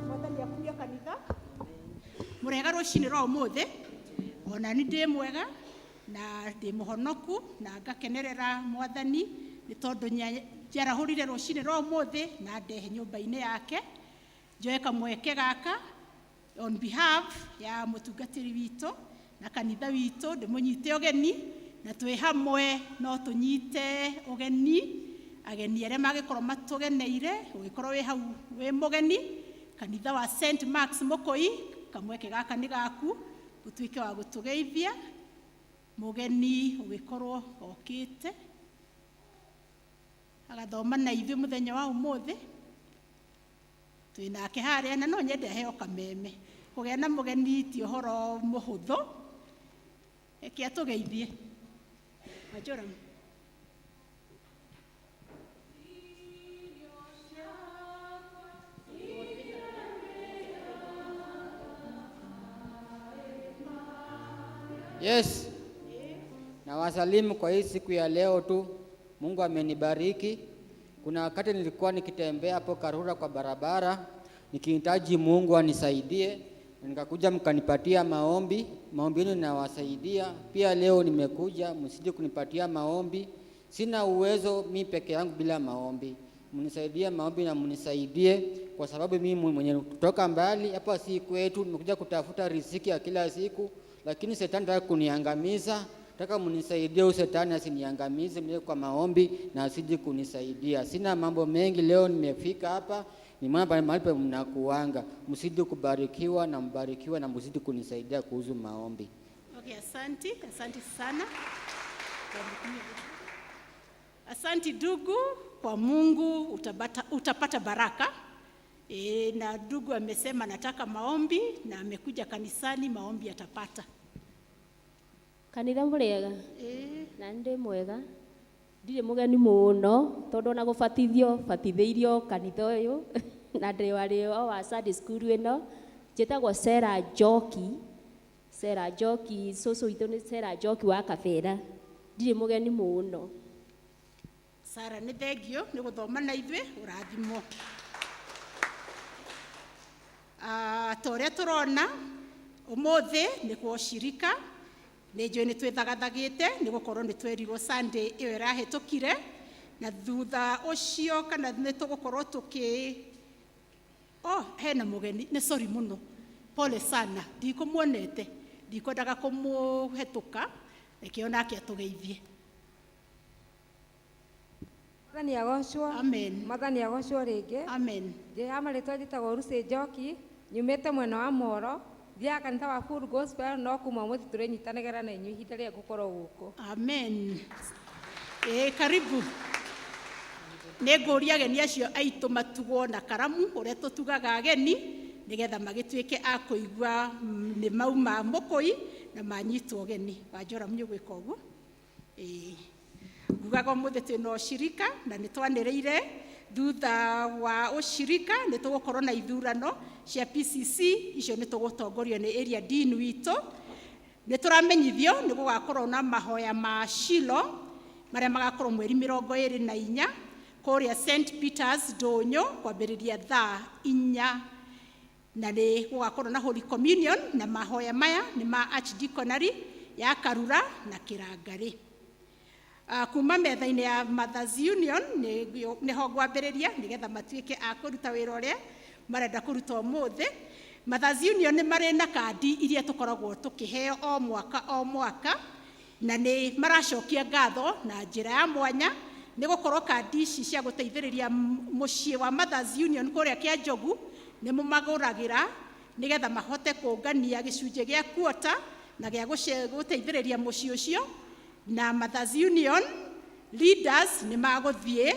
Mwathani akumio kanitha murega rucini rwa umuthi, ona ni ndi mwega na ndi muhonoku na ngakenerera Mwathani Nĩ tondũ njarahũrire rũcinĩ rwa ũmũthĩ na ndehe nyũmba-inĩ yake. Njoe kamweke gaka on behalf ya mũtungatĩri witũ na kanitha witũ, ndĩmũnyite ũgeni, na twĩ hamwe no tũnyite ũgeni ageni arĩa mangĩkorwo matũgeneire. Ũgĩkorwo wĩ hau wĩ mũgeni kanitha wa St Marks Mũkũi, kamweke gaka nĩ gaku ũtuĩke wa gũtũgeithia. Mũgeni ũgĩkorwo okĩte agathoma na ithuĩ mũthenya wa ũmũthĩ, twĩ nake harĩa, na no nyende aheo kameme. Kũgĩa na mũgeni ti ũhoro mũhũthũ. Reke atũgeithie. Majoram. Yes. Nawasalimu kwa hii siku ya leo tu. Mungu amenibariki. Kuna wakati nilikuwa nikitembea hapo Karura kwa barabara, nikihitaji Mungu anisaidie, na nikakuja mkanipatia maombi. Maombi yenu nawasaidia. Pia leo nimekuja, msije kunipatia maombi. Sina uwezo mi peke yangu bila maombi. Mnisaidie maombi na mnisaidie kwa sababu mimi mwenye kutoka mbali hapa si kwetu, nimekuja kutafuta riziki ya kila siku, lakini shetani anataka kuniangamiza. Nataka mnisaidie huyu shetani asiniangamize, mimi kwa maombi na asije kunisaidia. Sina mambo mengi leo, nimefika hapa ni maana mahali pa mnakuanga. Msije kubarikiwa na mbarikiwa na msije kunisaidia kuhusu maombi. Okay, asante, asante sana. Asante ndugu, kwa Mungu utapata baraka. Na ndugu amesema nataka maombi na amekuja kanisani, maombi atapata. Kanitha mũrĩega? Na nĩ ndĩ mwega, ndirĩ mũgeni mũno tondũ ona gũbatithio batithĩirio kanitha ũyũ na ndĩ warĩ o wa Sunday school ĩno. Njĩtagwo Sarah Njoki. Sarah Njoki, cũcũ witũ nĩ Sarah Njoki wa Kabera. Ndirĩ mũgeni mũno. Sarah, nĩ thengio nĩ gũthoma na ithuĩ, ũrathimwo. Ta ũrĩa tũrona ũmũthĩ nĩ kwa ũcirika, nĩ njũĩ nĩ twĩthagathagĩte nĩ gũkorwo nĩ twerirwo Sunday ĩyo ĩrahĩtũkire, na thutha ũcio kana nĩ tũgũkorwo tũkĩ oh, hena mũgeni, nĩ sorry mũno, pole sana, ndikũmuonete, ndikwendaga kũmũhetũka, reke onake atũgeithie. Mwathani agocwo. Amen. Mwathani agocwo rĩngĩ. Amen. Njĩra marĩtwa njĩtagwo Lucy Njoki, nyumĩte mwena wa Moro, thiaga kanitha wa Full Gospel, no kuma ũmũthĩ tũrĩnyitanagĩra na inyuĩ ihinda rĩrĩa ngũkorwo gũkũ. Amen. Karibu. Nĩ ngũria ageni acio aitũ matugwo na karamu ũrĩa tũtugaga ageni nĩgetha magĩtuĩke a kũigua nĩ mauma Mũkũi na manyitwo ũgeni. Wanjoramu nĩ ũgwĩka ũguo? Ngugaga ũmũthĩ twĩna ũcirika na nĩ twanĩrĩire thutha wa ũcirika nĩ tũgũkorwo na ithurano cia PCC, icio nĩ tũgũtongorio nĩ area dean witũ. Nĩ tũramenyithio nĩ gũgakorwo na mahoya ma Shilo marĩa magakorwo mweri 24 kũrĩa St Peters Ndũnyũ kwambĩrĩria thaa 4, na nĩ gũgakorwo na Holy Communion, na mahoya maya nĩ ma Archdeaconry ya Karura na Kĩrangarĩ. Kuma metha-inĩ ya Mothers Union nĩho ngwambĩrĩria nĩgetha matuĩke a kũruta wĩra ũrĩa marenda kũruta ũmũthĩ. Mothers Union nĩ marĩ na kandi iria tũkoragwo tũkĩheo o mwaka o mwaka, na nĩ maracokia ngatho na njĩra ya mwanya nĩ gũkorwo kandi ici cia gũteithĩrĩria mũciĩ wa Mothers Union kũrĩa Kĩanjogu nĩ mũmagũragĩra nĩgetha mahote kũngania gĩcunjĩ gĩa kuota na gĩa gũteithĩrĩria mũciĩ ũcio. Na Mothers Union leaders nĩ magũthiĩ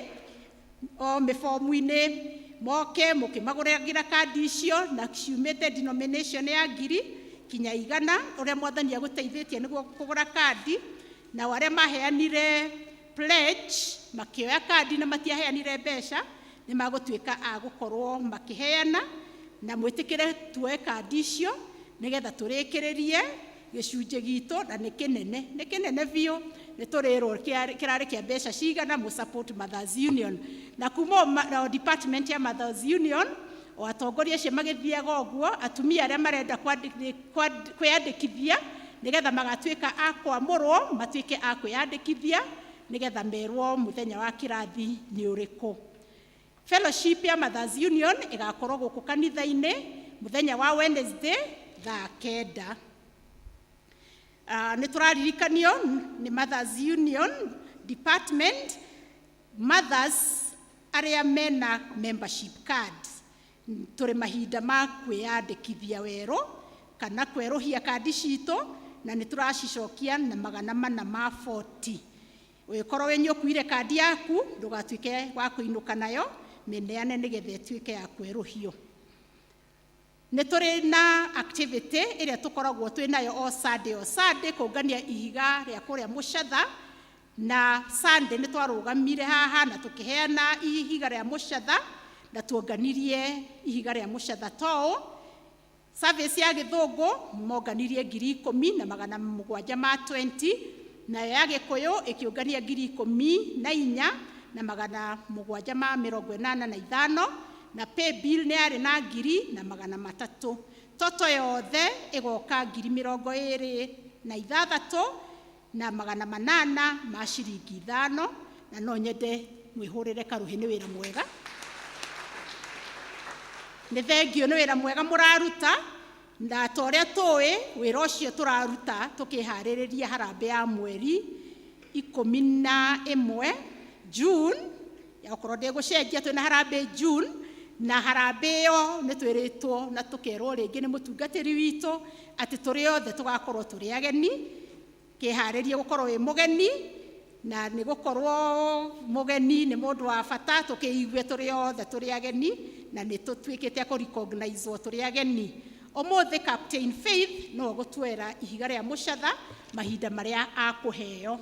o mĩbomu-inĩ moke mũkĩmagũragĩra kandi icio, na ciumĩte denomination ya 1,000 kinya 100 ũrĩa Mwathani agũteithĩtie nĩguo kũgũra kandi. Na arĩa maheanire pledge makĩoya kandi na matiaheanire mbeca nĩ magũtuĩka a gũkorwo makĩheana, na mwĩtĩkĩre tuoe kandi icio nĩgetha tũrĩkĩrĩrie gĩcunjĩ gitũ, na nĩ kĩnene, nĩ kĩnene biũ, nĩ tũrĩrwo kĩrarĩ kĩa mbeca cigana mũ support Mothers Union. Na kuma o department ya Mothers Union o atongoria acio magĩthiaga ũguo, atumia arĩa marenda kwĩyandĩkithia nĩgetha magatuĩka a kwamũrwo matuĩke a kwĩyandĩkithia Nĩgetha merwo mũthenya wa kĩrathi nĩ ũrĩkũ. Fellowship ya Mothers Union ĩgakorwo gũkũ kanitha-inĩ mũthenya wa Wednesday thaa 9. Nĩ tũraririkanio nĩ Mothers Union Department, mothers arĩa mena membership cards, tũrĩ mahinda ma kwĩyandĩkithia werũ kana kwerũhia kandi citũ, na nĩ tũracicokia na 440. Ũgĩkorwo wĩ nĩũkuire kandi yaku, ndũgatuĩke wa kũinũka nayo, mĩneane nĩgetha ĩtuĩke ya kwerũhio. Nĩ tũrĩ na activity ĩrĩa tũkoragwo twĩ nayo o Sunday, o Sunday, kũngania ihiga rĩa kũrĩa Mũcatha. Na Sunday nĩ twarũgamire haha na tũkĩheana ihiga rĩa Mũcatha, na tuonganirie ihiga rĩa Mũcatha toũ. Service ya Gĩthũngũ monganirie 10,720, nayo ya Gĩkũyũ ĩkĩũngania 14,785, na pay bill nĩ yarĩ na 1,300. Toto yothe ĩgoka 26,805 ciringi. Na no nyende mwĩhũrĩre karũhĩ, nĩ wĩra mwega. Nĩ thengio nĩ wĩra mwega mũraruta, na ta ũrĩa tũĩ, wĩra ũcio tũraruta tũkĩharĩrĩria harambĩ ya mweri 11 June. Okorwo ndĩgũcenjia, twĩna harambĩ June, na harambĩ ĩyo nĩ twĩrĩtwo na tũkerwo rĩngĩ nĩ mũtungatĩri witũ atĩ tũrĩ othe tũgakorwo tũrĩ ageni. Kĩharĩrie gũkorwo wĩ mũgeni, na nĩ gũkorwo mũgeni nĩ mũndũ wa bata. Tũkĩigue tũrĩ othe tũrĩ ageni, na nĩ tũtuĩkĩte a kũ-recognize tũrĩ ageni. Ũmũthĩ Captain Faith no gũtwera ihiga rĩa Mũcatha mahinda marĩa akũheo.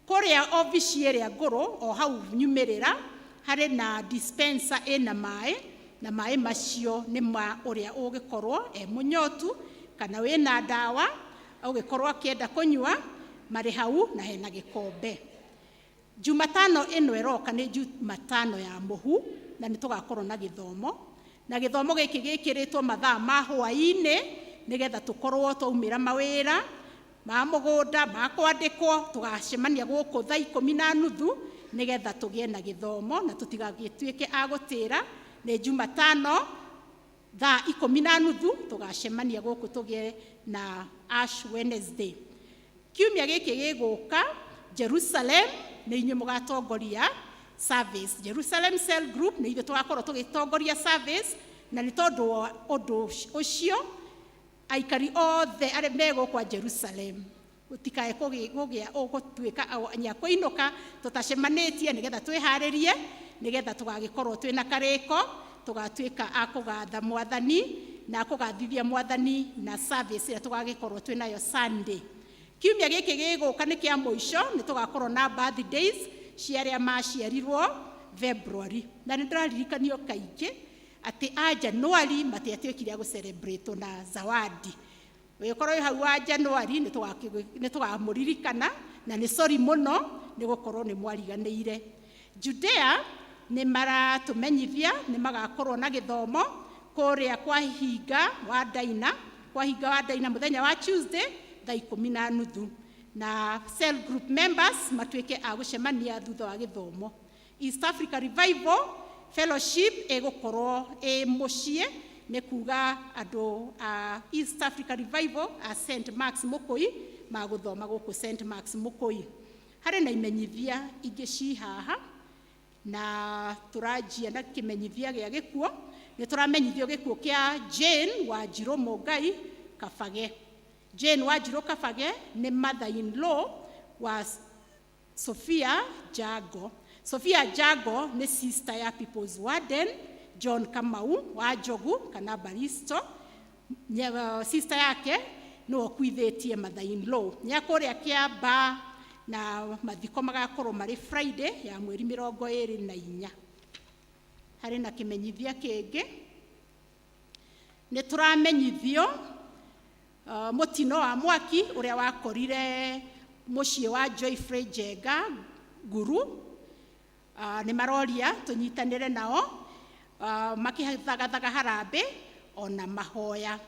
Kũrĩa obici ĩrĩa ngũrũ, o hau nyumĩrĩra, harĩ na dispenser ĩna maĩ, na maĩ macio nĩ ma ũrĩa ũgĩkorwo e mũnyotu kana wĩna ndawa ũgĩkorwo akĩenda kũnyua, marĩ hau na hena gĩkombe. Jumatano ĩno ĩroka nĩ Jumatano ya mũhu, na nĩ tũgakorwo na gĩthomo, na gĩthomo gĩkĩ gĩkĩrĩtwo mathaa ma hwaĩ-inĩ, nĩgetha tũkorwo twaumĩra mawĩra ma mũgũnda, ma kwandĩkwo, tũgacemania gũkũ thaa 10:30, nĩgetha tũgĩe na gĩthomo na tũtigagĩtuĩke a gũtĩra. Nĩ Jumatano thaa 10:30 tũgacemania gũkũ tũgĩe na Ash Wednesday. Kiumia gĩkĩ gĩgũka, Jerusalem nĩ inyuĩ mũgatongoria service. Jerusalem Cell Group nĩ ithuĩ tũgakorwo tũgĩtongoria service, na nĩ tondũ wa ũndũ ũcio, aikari othe arĩa megũkwa Jerusalem gũtikae kũgĩa gũtuĩka nya kũinũka tũtacemanĩtie, nĩgetha twĩharĩrie, nĩgetha tũgagĩkorwo twĩna karĩko, tũgatuĩka a kũgatha Mwathani na kũgathithia Mwathani na service ĩrĩa tũgagĩkorwo twĩnayo Sunday. Kiumia gĩkĩ gĩgũka nĩ kĩa mũico, nĩ tũgakorwo na birthdays cia arĩa maciarirwo February, na nĩ ndĩraririkanio kaingĩ atĩ a January matiatuĩkire a gũcelebrate na zawadi. Ũgĩkorwo wĩ hau wa January, nĩ tũgamũririkana, na nĩ sorry mũno nĩ gũkorwo nĩ mwariganĩire. Judea nĩ maratũmenyithia nĩ magakorwo na gĩthomo kũrĩa kwa Hinga wa Daina, kwa Hinga wa Daina, mũthenya wa Tuesday thaa 10:30, na cell group members matuĩke a gũcemania thutha wa gĩthomo. East Africa Revival Fellowship ĩgũkorwo ĩ mũciĩ, nĩ kuga andũ a East Africa Revival a St Marks Mũkũi magũthoma gũkũ St Marks Mũkũi. Harĩ na imenyithia ingĩ ci haha, na tũranjia na kĩmenyithia gĩa gĩkuo. Nĩ tũramenyithio gĩkuo kĩa Jane Wanjirũ Mũngai Kabage. Jane Wanjirũ Kabage nĩ mother in law wa Sophia Jago. Sophia Jago nĩ sister ya People's Warden John Kamau wa Njogu kana Baristo. Sister yake nĩwe ũkuithĩtie mother in law. Nĩ akũrĩa Kĩamba, na mathiko magakorwo marĩ Friday ya mweri 24. Harĩ na kĩmenyithia kĩngĩ, nĩ tũramenyithio mũtino wa mwaki ũrĩa wakorire mũciĩ wa Joyfrey Njenga Nguru. Nĩ maroria tũnyitanĩre nao makĩthagathaga harambĩ ona mahoya.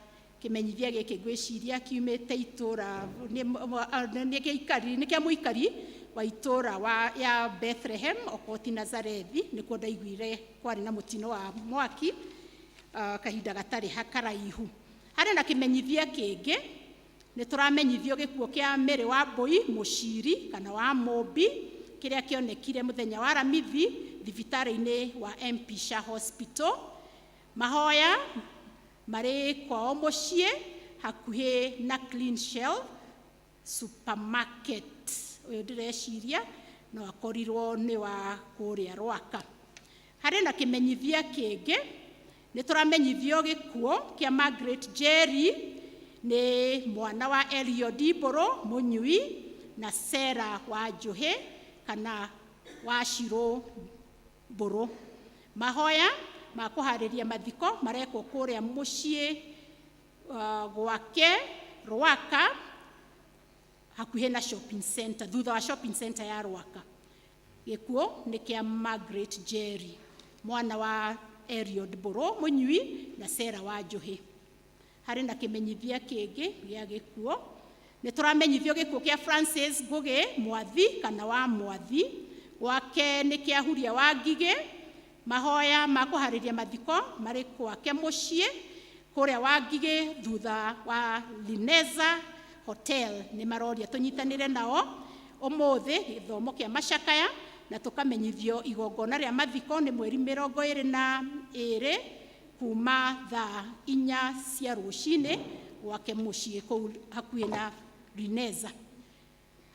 Kĩmenyithia gĩkĩ ngwĩciria kiumĩte itũra nĩ kĩa ikari, nĩ kĩa mũikari wa itũra wa ya Bethlehem okorwo ti Nazarethi. Nĩkuo ndaiguire kwarĩ na mũtino wa mwaki kahinda gatarĩ hakaraihu. Harĩ na kĩmenyithia kĩngĩ, nĩ tũramenyithio gĩkuũ kĩa Mary wa Mbũi Mũciri kana wa Mũmbi, kĩrĩa kĩonekire mũthenya wa Aramithi thibitarĩ-inĩ wa MP Shah Hospital. Mahoya marĩ kwao mũciĩ hakuhĩ na Clean Shelf Supermarket. Ũyũ ndĩreciria no akorirwo nĩ wa kũrĩa Rwaka. Harĩ na kĩmenyithia kĩngĩ, nĩ tũramenyithio gĩkuũ kĩa Margaret Jerry, nĩ mwana wa Eliod Mbũrũ Mũnyui na Sarah wa Njũhĩ kana wa Shirũ Mbũrũ. Mahoya ma kũharĩria mathiko marekwo kũrĩa mũciĩ gwake Rwaka, hakuhĩ na shopping center, thutha wa shopping center ya Rwaka. Gĩkuũ nĩ kĩa Margaret Jerry, mwana wa Eliod Mbũrũ Mũnyui na Sarah wa Njũhĩ. Harĩ na kĩmenyithia kĩngĩ gĩa gĩkuũ, nĩ tũramenyithio gĩkuũ kĩa Francis Ngũgĩ Mwathi kana wa Mwathi, gwake nĩ kĩa Huria wa Ngigĩ. Mahoya ma kũharĩria mathiko marĩ gwake mũciĩ kũrĩa wa Ngigĩ thutha wa Lineza Hotel. Nĩ maroria tũnyitanĩre nao ũmũthĩ gĩthomo kĩa macakaya, na tũkamenyithio igongona rĩa mathiko nĩ mweri 22 kuma thaa 4 cia rũcinĩ gwake mũciĩ kũu hakuhĩ na Lineza.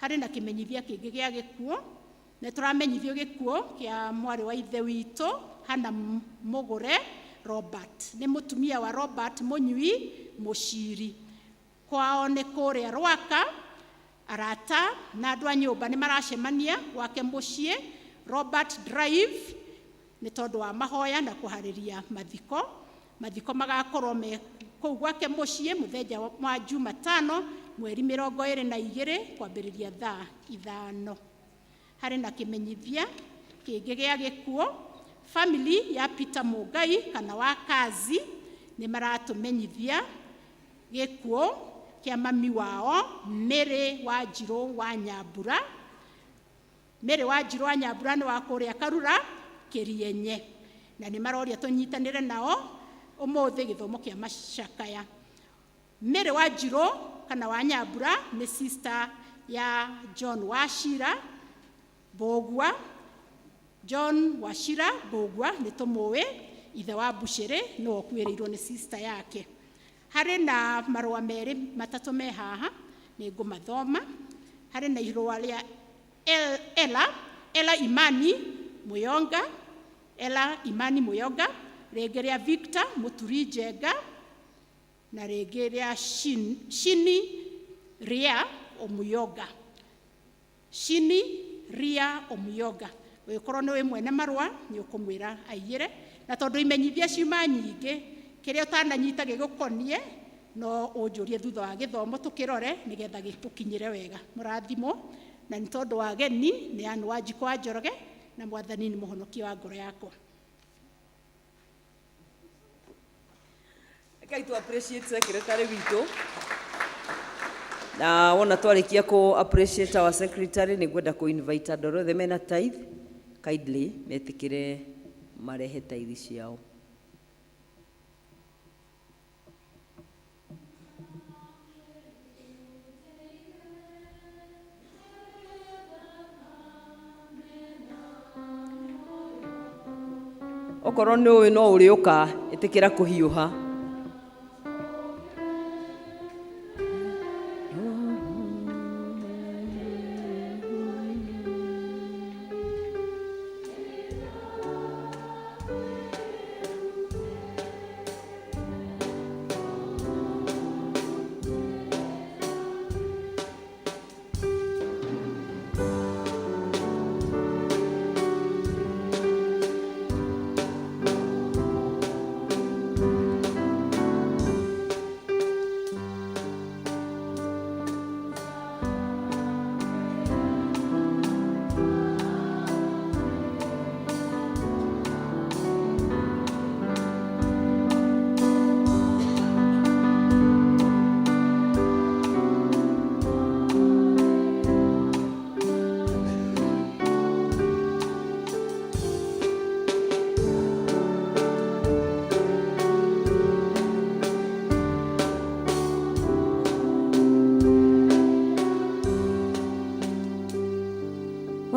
Harĩ na kĩmenyithia kĩngĩ gĩa gĩkuũ, nĩ tũramenyithio gĩkuũ kĩa mwarĩ wa ithe witũ Hana Mũgũre Robert, nĩ mũtumia wa Robert Mũnyui Mũciri. Kwao nĩ kũrĩa Rwaka. Arata na andũ a nyũmba nĩ maracemania gwake mũciĩ Robert Drive nĩ tondũ wa mahoya na kũharĩria mathiko. Mathiko magakorwo me kũu gwake mũciĩ mũthenya wa Jumatano mweri 22 kwambĩrĩria thaa 5. Harĩ na kĩmenyithia kĩngĩ gĩa gĩkuũ, family ya Peter Mũngai kana wa Kazi nĩ maratũmenyithia gĩkuũ kĩa mami wao Mary wa Njirũ wa Nyambura. Mary wa Njirũ wa Nyambura nĩ wa kũrĩa Karura Kĩrienye, na nĩ maroria tũnyitanĩre nao ũmũthĩ gĩthomo kĩa macakaya. Mary wa Njirũ kana wa Nyambura nĩ sister ya John Wachira Mbũgua. John Wachira Mbũgua nĩ tũmũĩ, ithe wa Mbucĩrĩ, nĩwe ũkuĩrĩirwo nĩ sister yake. Harĩ na marũa merĩ matatũ me haha, nĩ ngũmathoma. Harĩ na irũa rĩa Ella Imani Muyonga, Ella Imani Muyonga, rĩngĩ rĩa Victor Mũturi Njenga, na rĩngĩ rĩa Shini Ria Omuyonga. Shini Ria Omuyonga. Ũngĩkorwo nĩ wĩ mwene marũa nĩ ũkũmwĩra aiyĩre, na tondũ imenyithia ciuma nyingĩ, kĩrĩa ũtananyita gĩgũkonie no ũnjũrie thutha wa gĩthomo tũkĩrore nĩgetha gĩgũkinyĩre wega. Mũrathimwo. Na nĩ tondũ wa ageni nĩ Ann Wanjikũ wa Njoroge, na Mwathani nĩ mũhonokia wa ngoro yakwa. Rekai tu appreciate secretary witũ. Na wona twarĩkia kũ appreciate our secretary, nĩ ngwenda kũ invite andũ arĩa othe mena tithe kindly metĩkĩre marehe tithe ciao. Okorwo nĩ ũĩ no ũrĩũka, ĩtĩkĩra kũhiũha.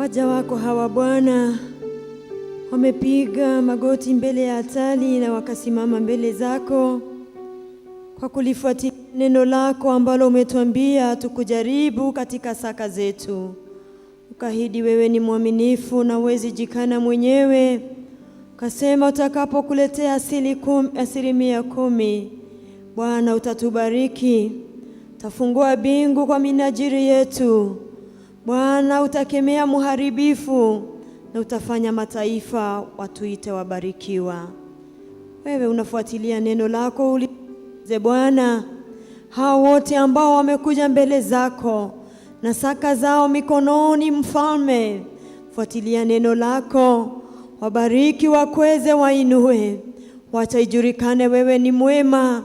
Waja wako hawa Bwana wamepiga magoti mbele ya altari na wakasimama mbele zako kwa kulifuatia neno lako ambalo umetuambia tukujaribu katika saka zetu. Ukaahidi wewe ni mwaminifu na huwezi jikana mwenyewe. Ukasema utakapokuletea 10%, Bwana utatubariki, utafungua bingu kwa minajili yetu. Bwana utakemea muharibifu na utafanya mataifa watuite wabarikiwa. Wewe unafuatilia neno lako ulize Bwana, hao wote ambao wamekuja mbele zako na saka zao mikononi, Mfalme, fuatilia neno lako, wabariki, wakweze, wainue, wacha ijulikane wewe ni mwema,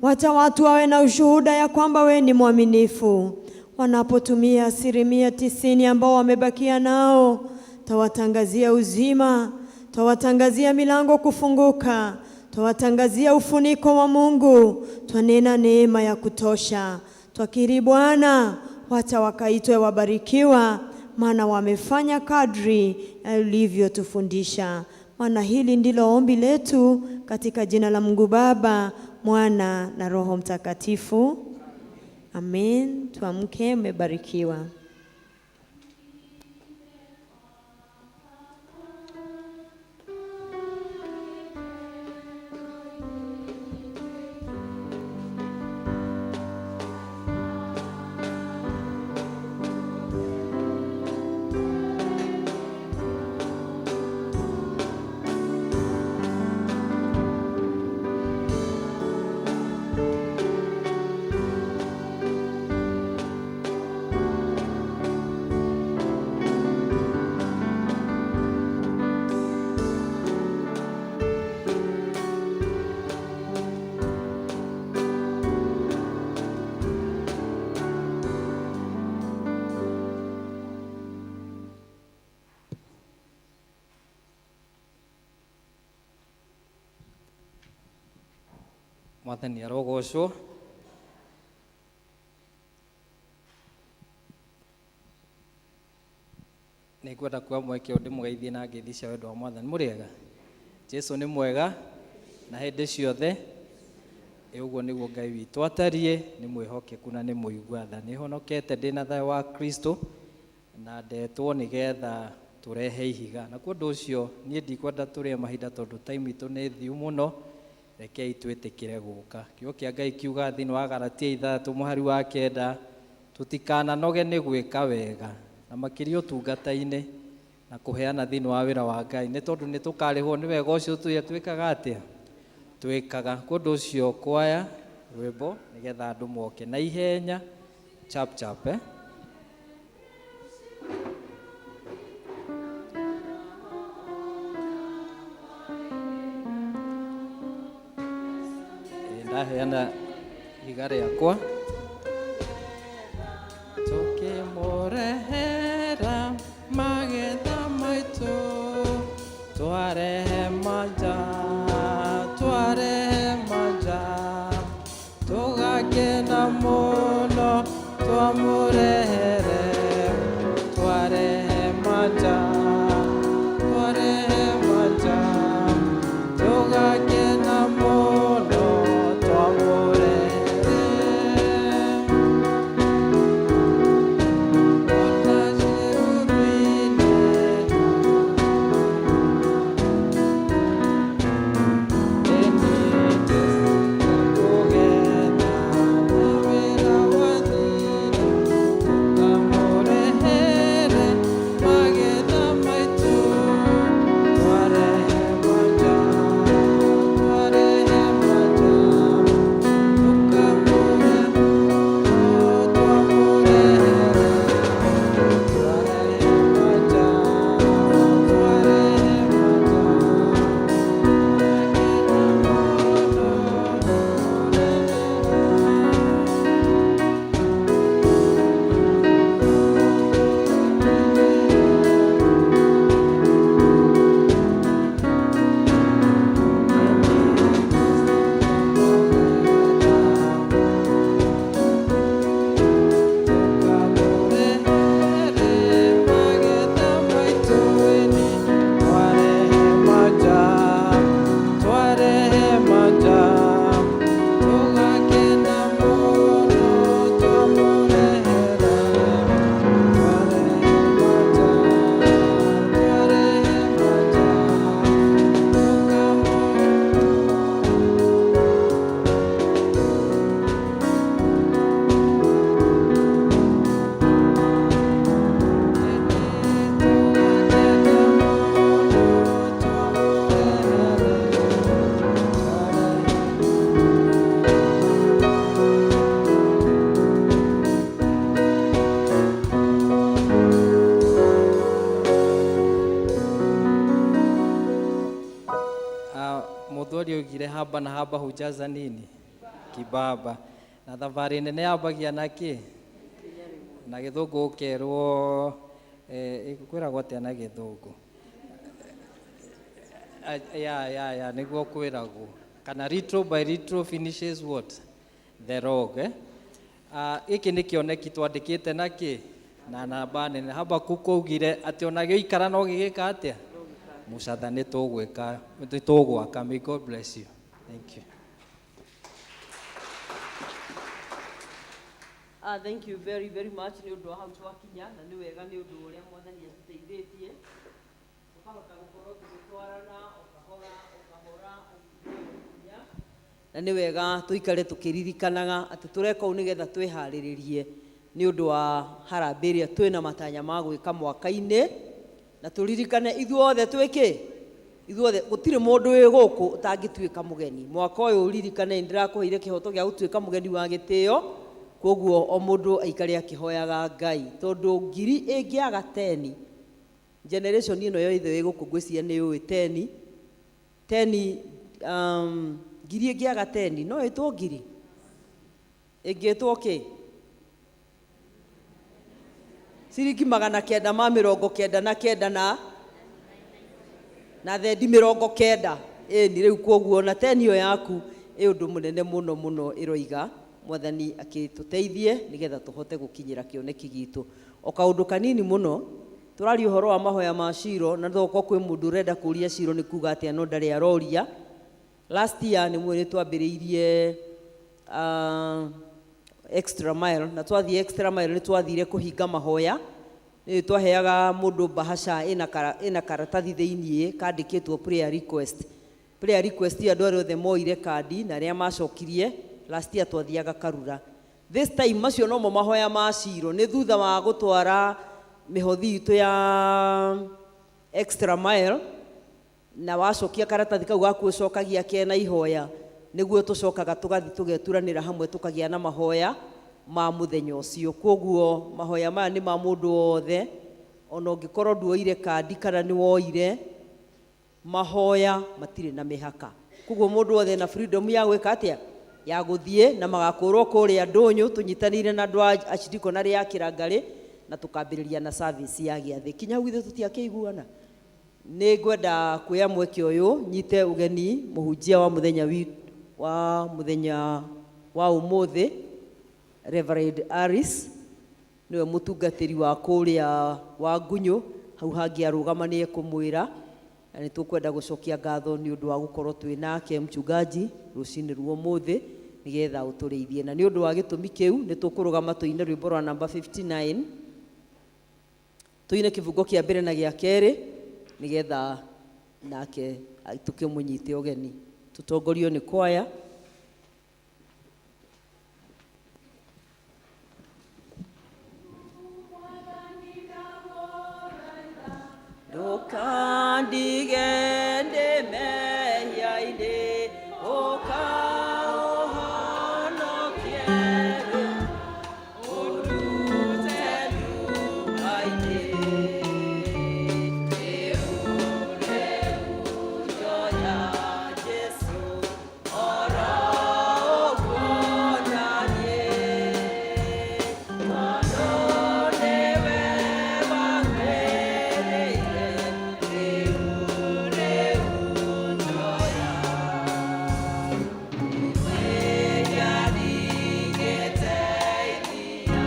wacha watu wawe na ushuhuda ya kwamba wewe ni mwaminifu. Wanapotumia 90% ambao wamebakia nao, tawatangazia uzima, tawatangazia milango kufunguka, twawatangazia ufuniko wa Mungu, twanena neema ya kutosha. Twakiri Bwana, wacha wakaitwe wabarikiwa, maana wamefanya kadri ulivyotufundisha. Maana hili ndilo ombi letu katika jina la Mungu Baba, Mwana na Roho Mtakatifu. Amen. Tuamke, mmebarikiwa. Mwathani arogocwo. Nĩngwenda kuoya mweke ũyũ ndĩmũgeithie na ngeithi cia wendo wa Mwathani. Mũrĩega? Jesu nĩ mwega na hĩndĩ ciothe. Ĩ ũguo nĩguo Ngai witũ atariĩ, nĩ mwĩhokeku na nĩ mũigua tha. Nĩhonokete ndĩna thayũ wa Kristo na ndetwo nĩgetha tũrehe ihiga. Na kwa ũndũ ũcio niĩ ndikwenda tũrĩe mahinda tondũ time itũ nĩ thiu mũno. Rekei twĩtĩkĩre gũka. Kiugo kĩa Ngai kiuga thĩinĩ wa Galatia 6 mũhari wa 9, tũtikananoge nĩ gwĩka wega na makĩria ũtungata-inĩ na kũheana thĩinĩ wa wĩra wa Ngai, nĩ tondũ nĩ tũkarĩhwo nĩ wega ũcio twĩkaga atĩa? Twĩkaga. Kwa ũndũ ũcio kwaya rwĩmbo nĩgetha andũ moke na ihenya chap chap, eh? Ndaheana ihiga rĩakwa tũkĩmũrehera magetha maitũ, twarehe manja, twarehe manja, tũgakena mũno twamũrehere, twarehe manja, twarehe manja, tũgakena mũno twamũrehere. Ona ciruruine kũgetha na wĩra wathira. akĩugire haba na haba hujaza nini kibaba na thabarĩ nene yambagia na kĩ na gĩthũngũ ũkerwo eh, kwĩragwo atĩa na gĩthũngũ ya ya ya nĩguo kwĩragwo kana little by little finishes what the log eh? Gĩkĩ nĩ kĩoneki twandĩkĩte na kĩ na namba nene Habakkuk augire atĩ ona gĩikara no gĩgĩka atĩa mũcatha nĩ tũgwĩka nĩ tũgwaka. May God bless you. Thank you. Thank you very very much nĩ ũndũ wa hau twakinya na nĩ wega nĩ ũndũ ũrĩa mwathani atũteithĩtie tũkahota gũkorwo tũgĩtwarana o kahora o kahora o na nĩ wega tũikare tũkĩririkanaga atĩ tũreka ũũ nĩgetha twĩharĩrĩrie nĩ ũndũ wa harambĩ ĩrĩa twĩna matanya ma gwĩka mwaka-inĩ na tũririkane ithuothe twĩkĩ ithuothe gũtirĩ mũndũ wĩ gũkũ ũtangĩtuĩka mũgeni mwaka ũyũ ũririkane nĩ ndĩrakũheire kĩhoto gĩa gũtuĩka mũgeni wa gĩtĩo koguo o mũndũ aikare akĩhoyaga Ngai tondũ ngiri ĩngĩaga teni generation ĩno yothe ĩ gũkũ ngwĩciria nĩ yũĩ teni teni ngiri ĩngĩaga teni no ĩtwo ngiri ĩngĩtwo kĩ ciringi 999 na thendi 90 ĩni rĩu koguo na teni ĩyo yaku ĩ ũndũ mũnene mũno mũno ĩroiga mwathani akĩtũteithie nĩgetha tũhote gũkinyĩra kĩoneki gitũ o kaũndũ kanini mũno tũraria ũhoro wa mahoya ma Shilo na tokorwo kwĩ mũndũ ũrenda kũria Shilo nĩ kuga atĩa no ndarĩ aroria last year nĩ mwĩrĩ twambĩrĩirie extra mile na twathiĩ extra mile nĩ twathire kũhinga mahoya nĩ twaheaga mũndũ bahasha ĩna karatathi thĩiniĩ kandĩkĩtwo prayer request prayer request andũ arĩa othe moire kandi na arĩa macokirie last year twathiaga Karura this time macio nomo mahoya ma Shilo nĩ thutha wa gũtwara mĩhothi itũ ya extra mile na wacokia karatathi kau gaku ũcokagia kena ihoya nĩguo tũcokaga tũgathiĩ tũgeturanĩra hamwe tũkagĩa na mahoya ma mũthenya ũcio koguo mahoya maya nĩ ma mũndũ wothe ona ũngĩkorwo nduoire kandi kana nĩ woire mahoya matirĩ na mĩhaka koguo mũndũ wothe na freedom ya gwĩka atĩa ya gũthiĩ na magakũrwo kũrĩa ndũnyũ tũnyitanĩire na andũ a archdeaconry ya Kĩrangarĩ na tũkambĩrĩria na service ya gĩathĩ kinya hau ithuĩ tũtiakĩiguana nĩ ngwenda kuoya mweke ũyũ nyite ũgeni mũhunjia wa mũthenya wa mũthenya wa ũmũthĩ Reverend Aris nĩwe mũtungatĩri wa kũrĩa wa Ngunyũ hau hangĩ arũgama nĩ ekũmwĩra na nĩ tũkwenda gũcokia ngatho nĩ ũndũ wa gũkorwo twĩ nake mchungaji rũcinĩ rwa ũmũthĩ nĩgetha ũtũrĩithie na nĩ ũndũ wa gĩtũmi kĩu nĩ tũkũrũgama tũine rwĩmbo rwa namba 59 tũine kĩbungo kĩa mbere na gĩa kerĩ nĩgetha nake tũkĩmũnyite ũgeni tũtongorio nĩ kwaya. Ndũkandige ndĩ mehia-inĩ, ũka ũhonokie rĩu, ũndute nduma-inĩ. Rĩu, rĩu njoya Jesũ, oro ũguo na niĩ. Tondũ nĩwe wanguĩrĩire, rĩu, rĩu njoya. Nĩndaringĩte iria,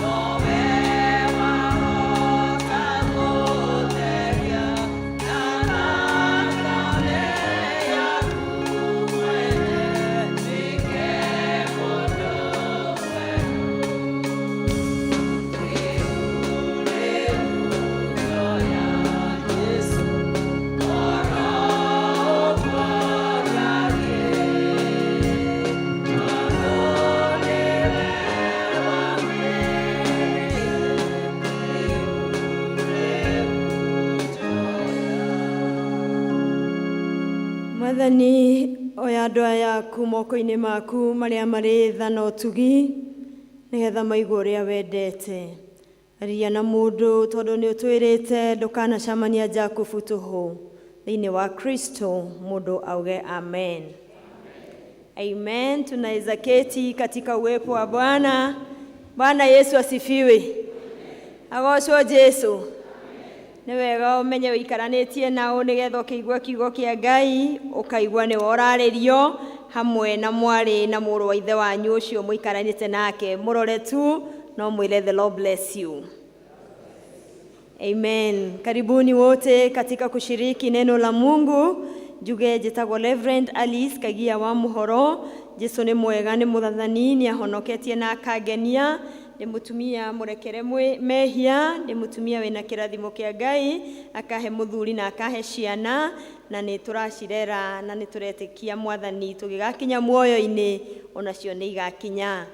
nowe wahota gũtheria, na thakame yaku mwene nduĩke mũndũ mwerũ. Rĩu, rĩu njoya Jesũ, oro ũguo na niĩ. Tondũ nĩwe wanguĩrĩire, rĩu, rĩu njoya. Mwathani oya andũ aya aku moko-inĩ maku marĩa marĩ tha na ũtugi nĩgetha maigue ũrĩa wendete aria na mũndũ tondũ nĩ ũtwĩrĩte ndũkanacamania Jakubu tũhũ. Thĩinĩ wa Kristo. Mũndũ auge amen. Amen. Tunaweza keti katika uwepo wa Bwana. Bwana Yesu asifiwe. Agocwo Jesu. Nĩ wega ũmenye ũikaranĩtie nao nĩgetha ũkĩigua kiugo kĩa Ngai ũkaigua nĩwe ũrarĩrio hamwe na mwarĩ na mũrũ wa ithe wanyu ũcio mũikaranĩte nake. Mũrore tu no mwĩre the Lord bless you. Amen. Karibuni wote katika kushiriki neno la Mungu. Njuge njĩtagwo Reverend Alice Kagia wa Muhoro. Jesu nĩ mwega, nĩ mũthathani, nĩ ahonoketie na akangenia. Nĩ mũtumia mũrekere mehia, nĩ mũtumia wĩna kĩrathimo kĩa Ngai, akahe mũthuri na akahe ciana, na nĩ tũracirera na nĩ tũretĩkia Mwathani tũgĩgakinya muoyo-inĩ onacio nĩ igakinya.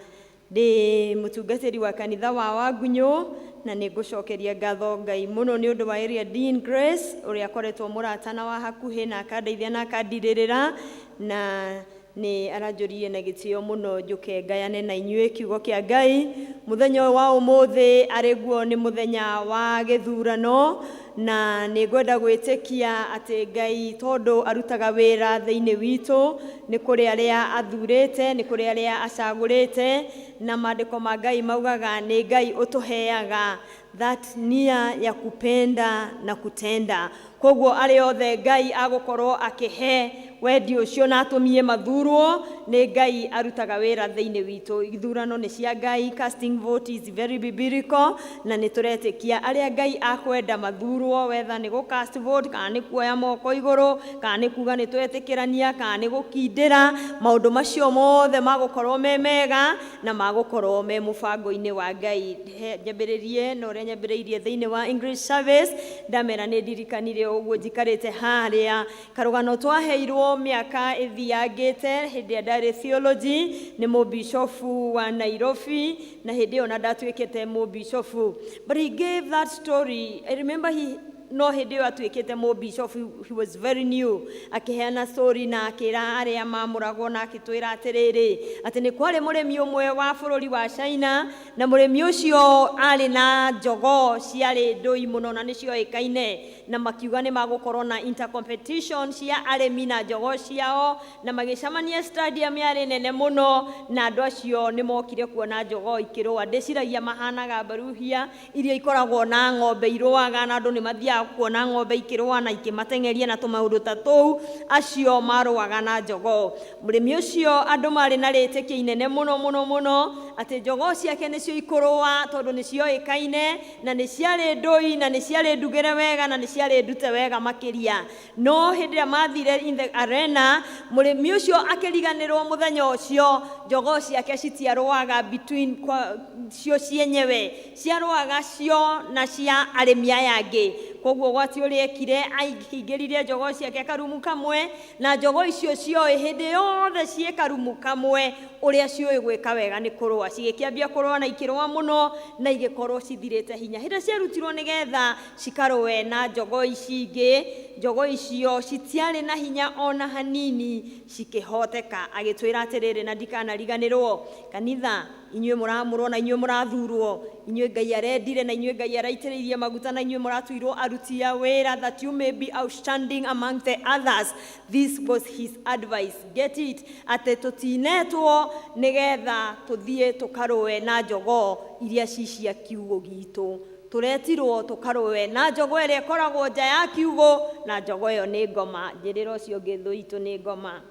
Ndĩ mũtungatĩri wa kanitha wa Wagunyũ na nĩ ngũcokeria ngatho Ngai mũno nĩ ũndũ wa Area Dean Grace ũrĩa akoretwo mũrata na wa hakuhĩ na akandeithia na akandirĩrĩra, na nĩ aranjũririe na gĩtĩo mũno njũke ngayane na inyuĩ kiugo kĩa Ngai. Mũthenya ũyũ wa ũmũthĩ arĩ guo nĩ mũthenya wa gĩthurano, na nĩ ngwenda gwĩtĩkia atĩ Ngai tondũ arutaga wĩra thĩinĩ witũ, nĩ kũrĩ arĩa athurĩte, nĩ kũrĩ arĩa acagũrĩte, na maandĩko ma Ngai maugaga nĩ Ngai ũtũheaga that nia ya kupenda na kutenda. Koguo arĩa othe Ngai agũkorwo akĩhe wendi ũcio na atũmie mathurwo, nĩ Ngai arutaga wĩra thĩinĩ witũ. Ithurano nĩ cia Ngai, casting vote is very biblical, na nĩ tũretĩkia arĩa Ngai akwenda mathurwo, whether nĩ gũ cast vote kana nĩ kuoya moko igũrũ kana nĩ kuga nĩ twetĩkĩrania kana nĩ gũkindĩra, maũndũ macio mothe magũkorwo me mega na magũkorwo me mũbango-inĩ wa Ngai. Nyambĩrĩrie na ũrĩa nyambĩrĩirie thĩinĩ wa English service, ndamera nĩ ndirikanire ũguo njikarĩte harĩa karũgano twaheirwo mĩaka ĩthiangĩte hĩndĩ ĩrĩa ndarĩ theology nĩ mũbishofu wa Nairobi, na hĩndĩ ĩyo na ndatuĩkĩte mũbishofu, but he gave that story. I remember he no hĩndĩ ĩyo atuĩkĩte mũbishofu, he was very new, akĩheana story na akĩra arĩa mamũragwo na akĩtwĩra atĩrĩrĩ, atĩ nĩ kwarĩ mũrĩmi ũmwe wa bũrũri wa China, na mũrĩmi ũcio arĩ na jogoo ciarĩ ndũi mũno na nĩcioĩkaine, na makiuga nĩ magũkorwo na intercompetition cia arĩmi na jogoo ciao, na magĩcemania stadium yarĩ nene mũno, na andũ acio nĩ mokire kuona jogoo ikĩrũa. Ndĩciragia mahanaga mbaruhia iria ikoragwo na ng'ombe irũaga, na andũ nĩ mathiaga kuona ng'ombe ikĩrũa na ikĩmateng'eria na tũmaũndũ ta tũu. Acio marũaga na jogoo. Mũrĩmi ũcio andũ marĩ na rĩtĩkio inene mũno mũno mũno atĩ jogoo ciake nĩcio ikũrũa, tondũ nĩcioĩkaine na nĩ ciarĩ ndũi na nĩ ciarĩ ndugĩre wega na nĩ ciarĩ ndute wega makĩria. No hĩndĩ ĩrĩa mathire in the arena, mũrĩmi ũcio akĩriganĩrwo mũthenya ũcio jogoo ciake citiarũaga between kwa cio cienyewe, ciarũaga cio na cia arĩmi aya angĩ. Koguo gwati ũrĩa ekire, aingĩririe jogoo ciake karumu kamwe, na jogoo icio cioĩ hĩndĩ yothe ciĩ karumu kamwe ũrĩa ciũĩ gwĩka wega nĩ kũrũa. Cigĩkĩambia kũrũa na ikĩrũa mũno na igĩkorwo cithirĩte hinya. Hĩndĩ ciarutirwo nĩgetha cikarũe na jogoo ici ingĩ, jogoo icio citiarĩ na hinya ona hanini, cikĩhoteka. Agĩtwĩra atĩrĩrĩ, na ndikanariganĩrwo, kanitha inyuĩ mũramũrwo na inyuĩ mũrathurwo, inyuĩ Ngai arendire na inyuĩ Ngai araitĩrĩirie maguta na inyuĩ mũratuirwo aruti a wĩra, that you may be outstanding among the others. This was his advice. Get it? Atĩ tũtinetwo nĩgetha tũthiĩ tũkarũe na jogoo iria ci cia kiugũ gitũ. Tũretirwo tũkarũe na jogoo ĩrĩa ĩkoragwo nja ya kiugũ, na jogoo ĩyo nĩ ngoma. Njĩrĩra ũcio ũngĩ, thũ itũ nĩ ngoma.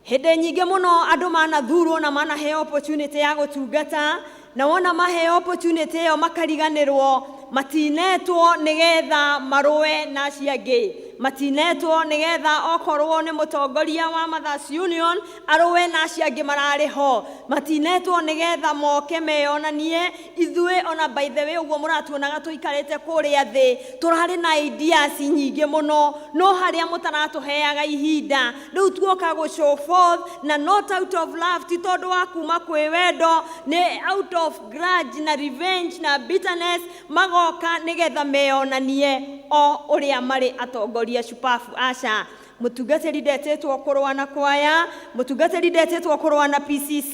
Hĩndĩ nyingĩ mũno andũ manathurwo na manaheo opportunity ya gũtungata, na wona maheo opportunity ĩyo makariganĩrwo matinetwo nĩgetha marũe na acio angĩ, matinetwo nĩgetha okorwo nĩ mũtongoria wa Mothers Union arũe na acio angĩ mararĩ ho, matinetwo nĩgetha moke meyonanie. Ithuĩ ona by the way ũguo mũratuonaga tũikarĩte kũrĩa thĩ, tũrarĩ na ideas nyingĩ mũno, no harĩa mũtaratũheaga ihinda rĩu tuoka gũ show forth, na not out of love, ti tondũ wa kuma kwĩ wendo, nĩ out of grudge na revenge na bitterness, magoka nĩgetha meyonanie o ũrĩa marĩ atongoria shupavu. Aca. Mũtungatĩri ndetĩtwo kũrũa na kwaya, mũtungatĩri ndetĩtwo kũrũa na PCC.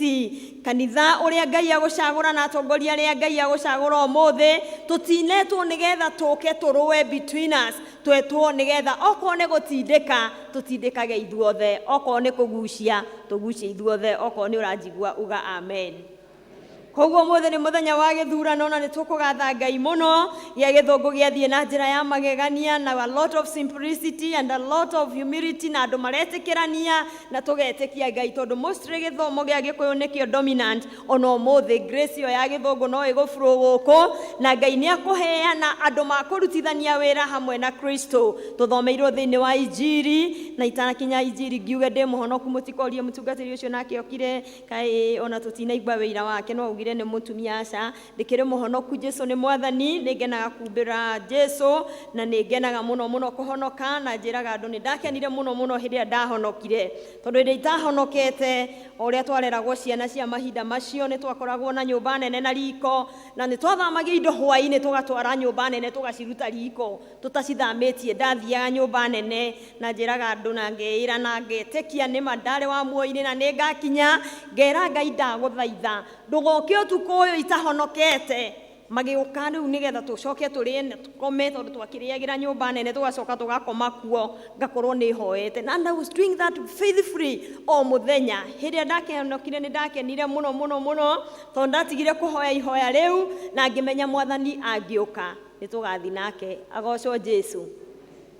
Kanitha ũrĩa Ngai agũcagũra na atongoria arĩa Ngai agũcagũra ũmũthĩ, tũtinetwo nĩgetha tũke tũrũe between us, twetwo nĩgetha okorwo nĩ gũtindĩka tũtindĩkage ithuothe, okorwo nĩ kũgucia tũgucie ithuothe, okorwo nĩ ũranjigua uga amen. Koguo ũmũthĩ nĩ mũthenya wa gĩthurano na nĩ tũkũgatha Ngai mũno. Gĩa gĩthũngũ gĩathiĩ na njĩra ya magegania na a lot of simplicity and a lot of humility, na andũ maretĩkĩrania na tũgetĩkia Ngai, tondũ mostly gĩthomo gĩa gĩkũyũ nĩkĩo dominant. Ona ũmũthĩ grace ĩyo ya gĩthũngũ no ĩgũflow gũkũ, na Ngai nĩ akũheana andũ makũrutithania wĩra hamwe na Kristo. Tũthomeirwo thĩinĩ wa Injiri, na itanakinya Injiri ngiuge ndĩ mũhonoku, mũtikorie mũtungatĩri ũcio nake okire kaĩ ona tũtinaigua wĩira wake, no augire nĩ mũtumia. Aca, ndĩkĩrĩ mũhonoku. Jesu nĩ mwathani. Nĩ ngenaga kumbĩra Jesu na nĩ ngenaga mũno mũno kũhonoka, na njĩraga andũ nĩ ndakenire mũno mũno hĩndĩ ĩrĩa ndahonokire, tondũ hĩndĩ itahonokete, o ũrĩa twareragwo ciana cia mahinda macio, nĩ twakoragwo na nyũmba nene na riko, na nĩ twathamagia indo hwaĩ-inĩ tũgatwara nyũmba nene tũgaciruta riko tũtacithamĩtie. Ndathiaga nyũmba nene na njĩraga andũ na ngeĩra na ngetĩkia nĩma ndarĩ wa muoyo-inĩ na nĩ ngakinya ngera Ngai, ndagũthaitha ndũgoke ũtukũ ũyũ itahonokete. Magĩũka rĩu nĩgetha tũcoke tũrĩe na tũkome, tondũ twakĩrĩagĩra nyũmba nene tũgacoka tũgakoma kuo, ngakorwo nĩ hoete, and I was doing that faithfully o mũthenya. Hĩndĩ ĩrĩa ndakĩhonokire nĩ ndakenire mũno mũno mũno, tondũ ndatigire kũhoya ihoya rĩu na ngĩmenya mwathani angĩũka nĩ tũgathi nake. Agocwo Jesu.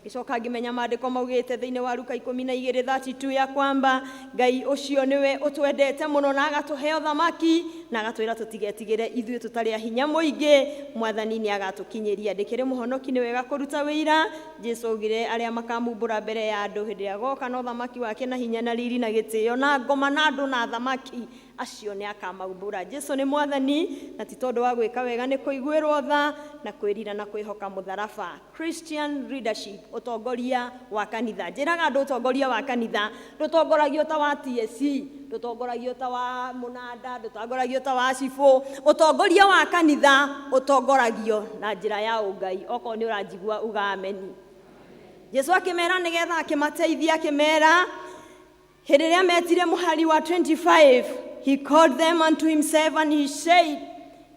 Gĩcoka ngĩmenya maandĩko maugĩte thĩinĩ wa Luka 12:32 ya kwamba Ngai ũcio nĩwe ũtwendete mũno na agatũhe ũthamaki na agatwĩra tũtigetigĩre ithuĩ tũtarĩ a hinya mũingĩ, mwathani nĩ agatũkinyĩria. Ndĩkĩrĩ mũhonoki, nĩ wega kũruta wĩira. Jesu augire arĩa makamumbũra mbere ya andũ hĩndĩ ĩrĩa agoka na ũthamaki wake na hinya na riri na gĩtĩo na ngoma na andũ na athamaki acio nĩ akamaumbũra. Jesu nĩ mwathani, na ti tondũ wa gwĩka wega, nĩ kũiguĩrwo tha na kwĩrira na kwĩhoka mũtharaba. Christian leadership, ũtongoria wa kanitha. Njĩraga andũ ũtongoria wa kanitha ndũtongoragio ta wa TSC, ndũtongoragio ta wa mũnanda, ndũtongoragio ta wa cibũ. Ũtongoria wa kanitha ũtongoragio na njĩra ya ũngai. Okorwo nĩ ũranjigua uga ameni. Jesu akĩmera nĩgetha akĩmateithia, akĩmera hĩndĩ ĩrĩa metire mũhari wa 25, he called them unto himself and he said,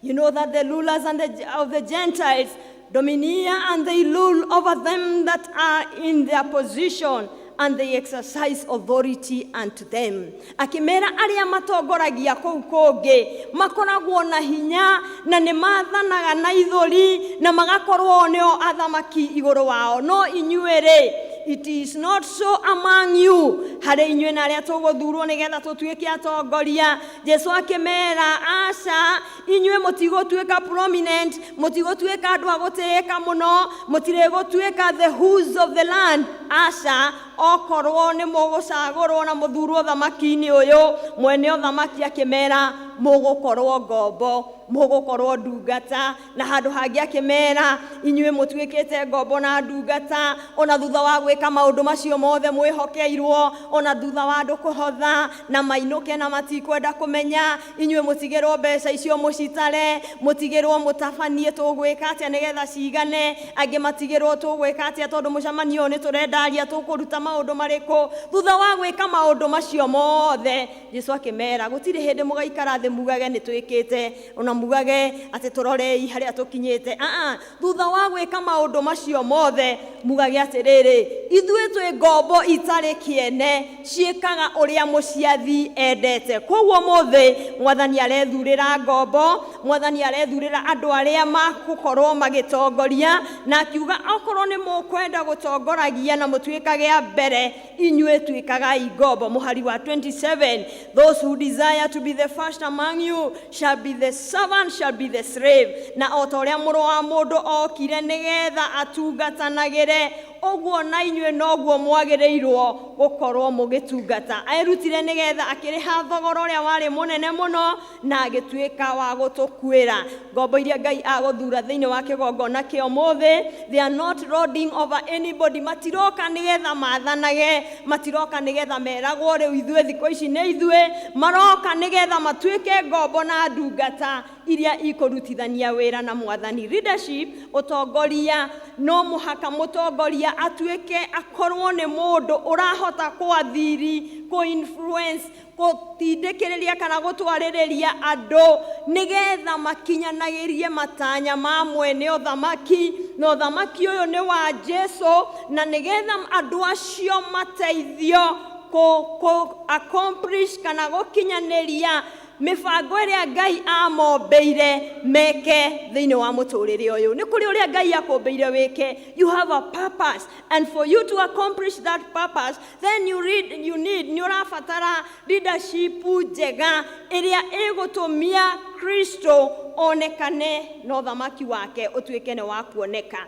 "You know that the rulers of the Gentiles domineer, and they rule over them that are in their position, and they exercise authority unto them." Akĩmera arĩa matongoragia kũu kũngĩ makoragwo na hinya na nĩ mathanaga na ithũri na magakorwo nĩo athamaki igũrũ wao. No inyuĩ rĩ, it is not so among you. Harĩ inyuĩ na arĩa tũgũthurwo nĩgetha tũtuĩke atongoria, Jesu akĩmera aca, inyuĩ mũtigũtuĩka prominent, mũtigũtuĩka andũ a gũtĩĩka mũno, mũtirĩgũtuĩka the who's of the land. Aca, okorwo nĩ mũgũcagũrwo na mũthurwo thamaki-inĩ ũyũ, mwene ũthamaki akĩmera mũgũkorwo ngombo, mũgũkorwo ndungata. Na handũ hangĩ akĩmera inyuĩ mũtuĩkĩte ngombo na ndungata ona thutha wa gwĩka maũndũ macio mothe mwĩhokeirwo, ona thutha wa andũ kũhotha na mainũke na matikwenda kũmenya, inyuĩ mũtigĩrwo mbeca icio mũcitare, mũtigĩrwo mũtabanie tũgwĩka atĩa nĩgetha cigane, angĩ matigĩrwo tũgwĩka atĩa tondũ mũcemanio ũyũ nĩ tũrenda aria tũkũruta maũndũ marĩkũ. Thutha wa gwĩka maũndũ macio mothe, Jesu akĩmera gũtirĩ hĩndĩ mũgaikara thĩ mugage nĩ twĩkĩte, ona mugage atĩ tũrorei harĩa tũkinyĩte. Aa, thutha wa gwĩka maũndũ macio mothe mugage atĩrĩrĩ, ithuĩ twĩ ngombo itarĩ kĩene ciĩkaga ũrĩa mũciathi endete. Koguo mũthĩ mwathani arethurĩra ngombo, mwathani arethurĩra andũ arĩa makũkorwo magĩtongoria, na akiuga okorwo nĩ mũkwenda gũtongoragia na mũtuĩkage a mbere, inyuĩ tuĩkagai ngombo. Mũhari wa 27, "Those who desire to be the first among you shall be the servant, shall be the slave." Na o ta ũrĩa mũrũ wa mũndũ okire nĩgetha atungatanagĩre, ũguo na inyuĩ noguo mwagĩrĩirwo gũkorwo mũgĩtungata. Erutire nĩgetha akĩrĩha thogora ũrĩa warĩ mũnene mũno na agĩtuĩka wa gũtũkuĩra. Ngombo iria Ngai agũthura thĩinĩ wa kĩgongona kĩa ũmũthĩ, they are not lording over anybody. Matiroka nĩgetha mathanage, matiroka nĩgetha meragwo rĩu ithuĩ thikũ ici nĩ ithuĩ maroka, nĩgetha matuĩke ngombo na ndungata iria ikũrutithania wĩra na mwathani. Leadership, ũtongoria, no mũhaka mũtongoria Mũtongoria atuĩke akorwo nĩ mũndũ ũrahota kũathiri, kũ-influence, gũtindĩkĩrĩria kana gũtwarĩrĩria andũ nĩgetha makinyanagĩrie matanya ma mwene ũthamaki, na ũthamaki ũyũ nĩ wa Jesu, na nĩgetha andũ acio mateithio kũ accomplish kana gũkinyanĩria mĩbango ĩrĩa Ngai amombeire meke thĩinĩ wa mũtũrĩre ũyũ. Nĩ kũrĩ ũrĩa Ngai akũmbĩire wĩke. You have a purpose, and for you to accomplish that purpose, then you, read, you need, nĩ ũrabatara leadership njega ĩrĩa ĩgũtũmia Kristo onekane na ũthamaki wake ũtuĩke nĩ wa kuoneka.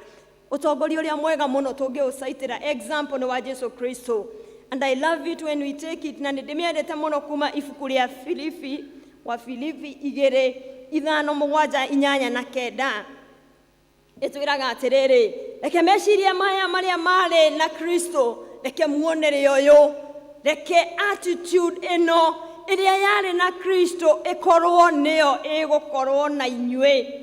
Ũtongoria ũrĩa mwega mũno tũngĩũcaitĩra example nĩ wa Jesu Kristo, and I love it when we take it, na nĩ ndĩmĩendete mũno kuma ibuku rĩa Filipi wa Filipi 2, 5, 7, 8 na 9. Ĩtwĩraga atĩrĩrĩ, reke meciria maya marĩa marĩ na Kristo, reke muonere ũyũ, reke attitude ĩno ĩrĩa yarĩ na Kristo ĩkorwo nĩyo ĩgũkorwo na inyuĩ.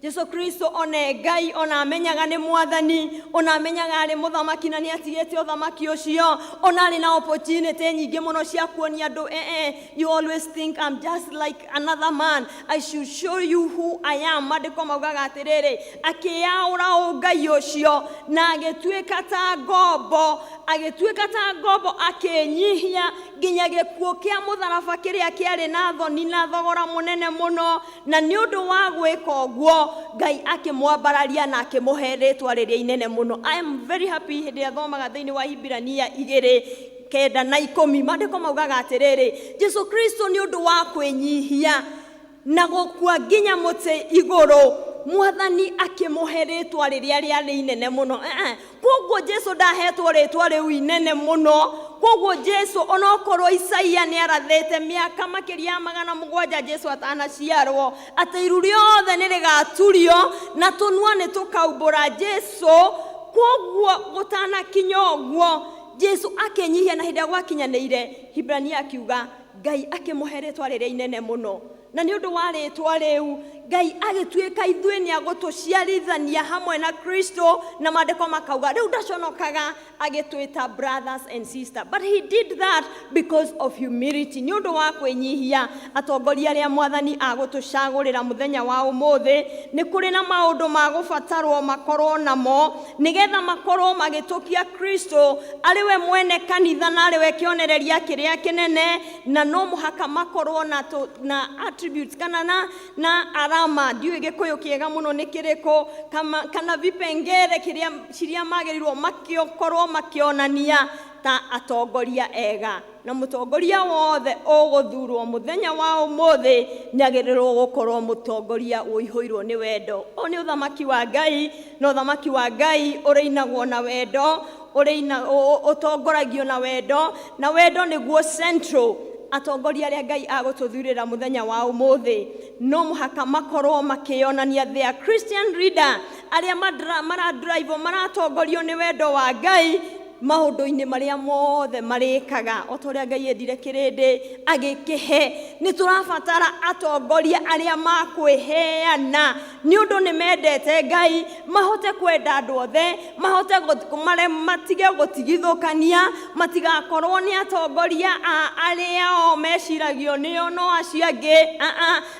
Jesu Kristo one Ngai, ona amenyaga nĩ mwathani, ona amenyaga arĩ mũthamaki na nĩ atigĩte ũthamaki ũcio, ona arĩ na opportunity nyingĩ mũno cia kuonia andũ, you always think I'm just like another man, I should show you who I am. Maandĩko maugaga atĩrĩrĩ, akĩyaũra ũngai ũcio na agĩtuĩka ta ngombo, agĩtuĩka ta ngombo, akĩnyihia nginya gĩkuũ kĩa mũtharaba kĩrĩa kĩarĩ na thoni na thogora mũnene mũno. Na nĩ ũndũ wa gwĩka ũguo, Ngai akĩmwambararia na akĩmũhe rĩtwa rĩrĩa inene mũno. I am very happy hĩndĩ ĩrĩa thomaga thĩinĩ wa Hibirania 2, 9 na 10. Maandĩko maugaga atĩrĩrĩ, Jesu Kristo nĩ ũndũ wa kwĩnyihia na gũkua nginya mũtĩ igũrũ, mwathani akĩmũhe rĩtwa rĩrĩa rĩarĩ inene mũno. Koguo Jesu ndahetwo rĩtwa rĩu inene mũno. Koguo Jesu, onokorwo Isaia nĩ arathĩte mĩaka makĩria ya 700 Jesu atanaciarwo atĩ iru rĩothe nĩ rĩgaturio na tũnua nĩ tũkaumbũra Jesu, koguo gũtanakinya ũguo Jesu akĩnyihia, na hĩndĩ ĩrĩa gwakinyanĩire, Hibrania akiuga Ngai akĩmũhe rĩtwa rĩrĩa inene mũno, na nĩ ũndũ wa rĩtwa rĩu Ngai agĩtuĩka ithuĩ nĩ agũtũciarithania hamwe na Kristo, na maandĩko makauga rĩu ndaconokaga agĩtwĩta brothers and sisters. But he did that because of humility, nĩ ũndũ wa kwĩnyihia. Atongoria arĩa mwathani agũtũcagũrĩra mũthenya wa ũmũthĩ, nĩ kũrĩ na maũndũ ma gũbatarwo makorwo namo nĩgetha makorwo magĩtũkia Kristo arĩ we mwene kanitha na arĩ we kĩonereria kĩrĩa kĩnene, na no mũhaka makorwo na attributes kana na arama, ndiũĩ Gĩkũyũ kĩega mũno nĩ kĩrĩkũ, kana vipengere kĩrĩa ciria magĩrĩirwo makĩkorwo makĩonania ta atongoria ega. Na mũtongoria wothe ũgũthurwo mũthenya wa ũmũthĩ nĩ agĩrĩirwo gũkorwo mũtongoria ũihũirwo nĩ wendo. Ũyũ nĩ ũthamaki wa Ngai, na ũthamaki wa Ngai ũrĩinagwo na wendo, ũtongoragio na wendo, na wendo nĩguo central. Atongoria arĩa Ngai agũtũthurĩra mũthenya wa ũmũthĩ no mũhaka makorwo makĩonania they are Christian leader, arĩa maradrive, maratongorio nĩ wendo wa Ngai maũndũ-inĩ marĩa mothe marĩkaga, o ta ũrĩa Ngai endire kĩrĩndĩ agĩkĩhe. Nĩ tũrabatara atongoria arĩa makwĩheana nĩ ũndũ nĩ mendete Ngai, mahote kwenda andũ othe, mahote matige gũtigithũkania, matigakorwo nĩ atongoria a arĩa o meciragio nĩo no acio angĩ,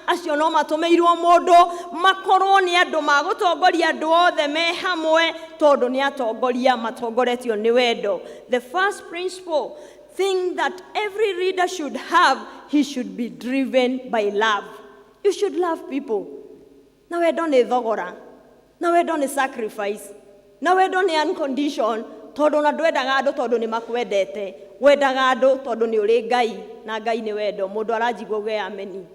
acio no matũmĩirwo mũndũ, makorwo nĩ andũ magũtongoria andũ othe me hamwe, tondũ nĩ atongoria matongoretio nĩ wendo. The first principle thing that every leader should have, he should be driven by love. You should love people. Na wendo nĩ thogora, na wendo nĩ sacrifice, na wendo nĩ uncondition, tondũ na ndwendaga andũ tondũ nĩ makwendete, wendaga andũ tondũ nĩ ũrĩ Ngai, na Ngai nĩ wendo. Mũndũ aranjigua uge ameni.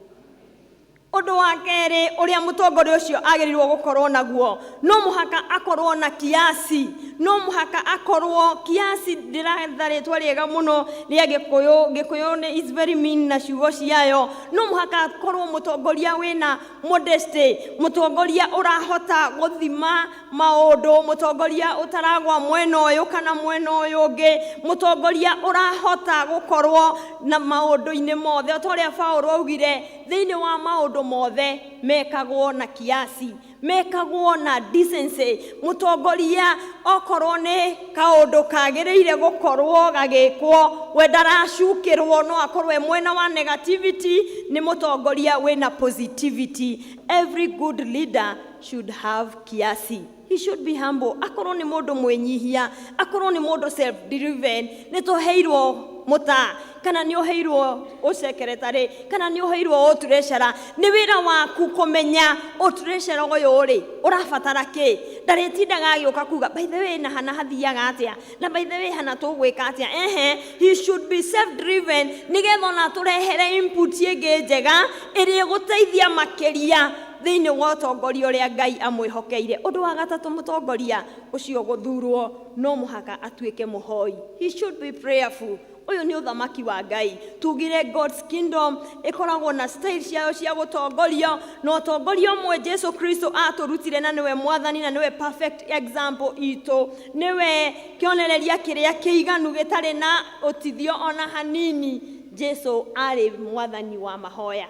Ũndũ wa kerĩ ũrĩa mũtongoria ũcio agĩrĩirwo gũkorwo naguo, no mũhaka akorwo na kiasi, no mũhaka akorwo kiasi. Ndĩratha rĩtwa rĩega mũno rĩa Gĩkũyũ, Gĩkũyũ nĩ is very mean na ciugo ciayo. No mũhaka akorwo mũtongoria wĩna modesty, mũtongoria ũrahota gũthima maũndũ, mũtongoria ũtaragwa mwena ũyũ kana mwena ũyũ ũngĩ, mũtongoria ũrahota gũkorwo na maũndũ-inĩ mothe, o ta ũrĩa Paũlũ augire. Thĩinĩ wa maũndũ mothe mekagwo na kiasi, mekagwo na decency. Mũtongoria okorwo nĩ kaũndũ kagĩrĩire gũkorwo gagĩkwo, we ndaracukĩrwo no akorwo e mwena wa negativity, nĩ mũtongoria wĩna positivity. Every good leader should have kiasi. He should be humble, akorwo nĩ mũndũ mwĩnyihia, akorwo nĩ mũndũ self driven. Nĩ tũheirwo mũtaa, kana nĩ ũheirwo ũcekretary, kana nĩ ũheirwo ũtreasurer, nĩ wĩra waku kũmenya ũtreasurer ũyũ rĩ ũrabatara kĩ. Ndarĩtindaga agĩũka kuga, "By the way, na hana hathiaga atĩa? Na by the way, hana tũgwĩka atĩa?" Ehe, he should be self driven, nĩgetha ona tũrehere input ĩngĩ njega ĩrĩa ĩgũteithia makĩria thĩinĩ wa ũtongoria ũrĩa Ngai amwĩhokeire. Ũndũ wa gatatũ, mũtongoria ũcio gũthurwo no mũhaka atuĩke mũhoi. He should be prayerful. Ũyũ nĩ ũthamaki wa Ngai. Tugire God's kingdom ĩkoragwo na style ciayo cia gũtongorio, na ũtongoria ũmwe Jesu Kristo atũrutire, na nĩwe mwathani na nĩwe perfect example itũ, nĩwe kĩonereria kĩrĩa kĩiganu gĩtarĩ na ũtithio ona hanini. Jesu arĩ mwathani wa mahoya.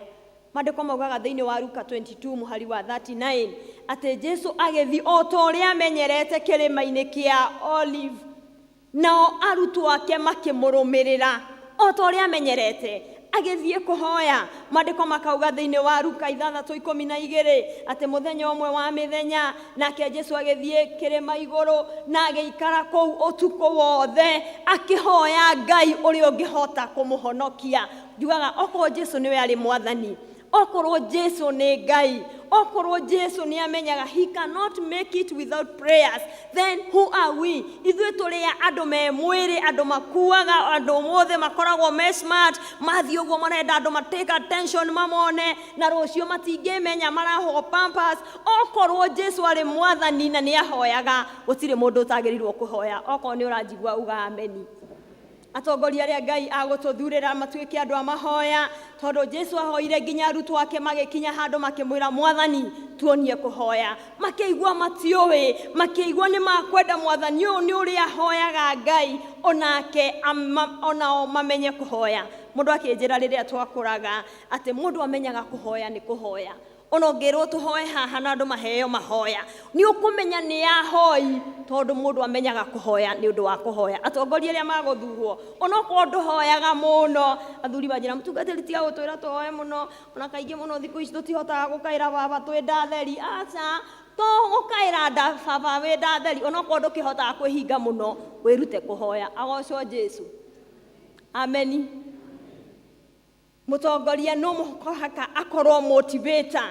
Maandĩko maugaga thĩinĩ wa Luka 22 mũhari wa 39 atĩ Jesu agĩthiĩ o ta ũrĩa amenyerete kĩrĩma-inĩ kĩa Olive, nao arutwo ake makĩmũrũmĩrĩra. O ta ũrĩa amenyerete agĩthiĩ kũhoya. Maandĩko makauga thĩinĩ wa Luka 6:12 atĩ mũthenya ũmwe wa mĩthenya nake Jesu agĩthiĩ kĩrĩma igũrũ na agĩikara kũu ũtukũ wothe akĩhoya Ngai ũrĩa ũngĩhota kũmũhonokia. Njugaga okorwo Jesu nĩwe arĩ mwathani, okorwo Jesu nĩ Ngai, okorwo Jesu nĩ amenyaga he cannot make it without prayers, then who are we, ithuĩ tũrĩa andũ me mwĩrĩ, andũ makuaga, andũ mothe makoragwo me smart, mathiĩ ũguo marenda andũ ma take attention mamone, na rũciũ matingĩmenya marahwo pampers? Okorwo Jesu arĩ mwathani na nĩ ahoyaga, gũtirĩ mũndũ ũtagĩrĩirwo kũhoya. Okorwo nĩ ũranjigua, uga ameni. Atongoria arĩa Ngai agũtũthurĩra matuĩke andũ a mahoya, tondũ Jesu ahoire nginya arutwo ake magĩkinya handũ makĩmwĩra, "Mwathani, tuonie kũhoya." Makĩigua matiũĩ, makĩigua nĩ makwenda mwathani ũyũ nĩ ũrĩa ahoyaga Ngai onake onao mamenye kũhoya. Mũndũ akĩnjĩra rĩrĩa twakũraga atĩ mũndũ amenyaga kũhoya nĩ kũhoya. Ona ũngĩrwo tũhoe haha na andũ maheo mahoya, nĩ ũkũmenya nĩ ahoi, tondũ mũndũ amenyaga kũhoya nĩ ũndũ wa kũhoya. Atongoria arĩa magũthurwo, onokorwo ndũhoyaga mũno, athuri manjĩra, "Mũtungatĩri, tiga gũtwĩra tũhoe mũno, ona kaingĩ mũno thikũ ici tũtihotaga gũkaĩra baba twĩ ndatheri." Aca, to gũkaĩra nda baba wĩ ndatheri. Onokorwo ndũkĩhotaga kwĩhinga mũno, wĩrute kũhoya. Agocwo Jesu, ameni. Mũtongoria no mũhaka akorwo motivator.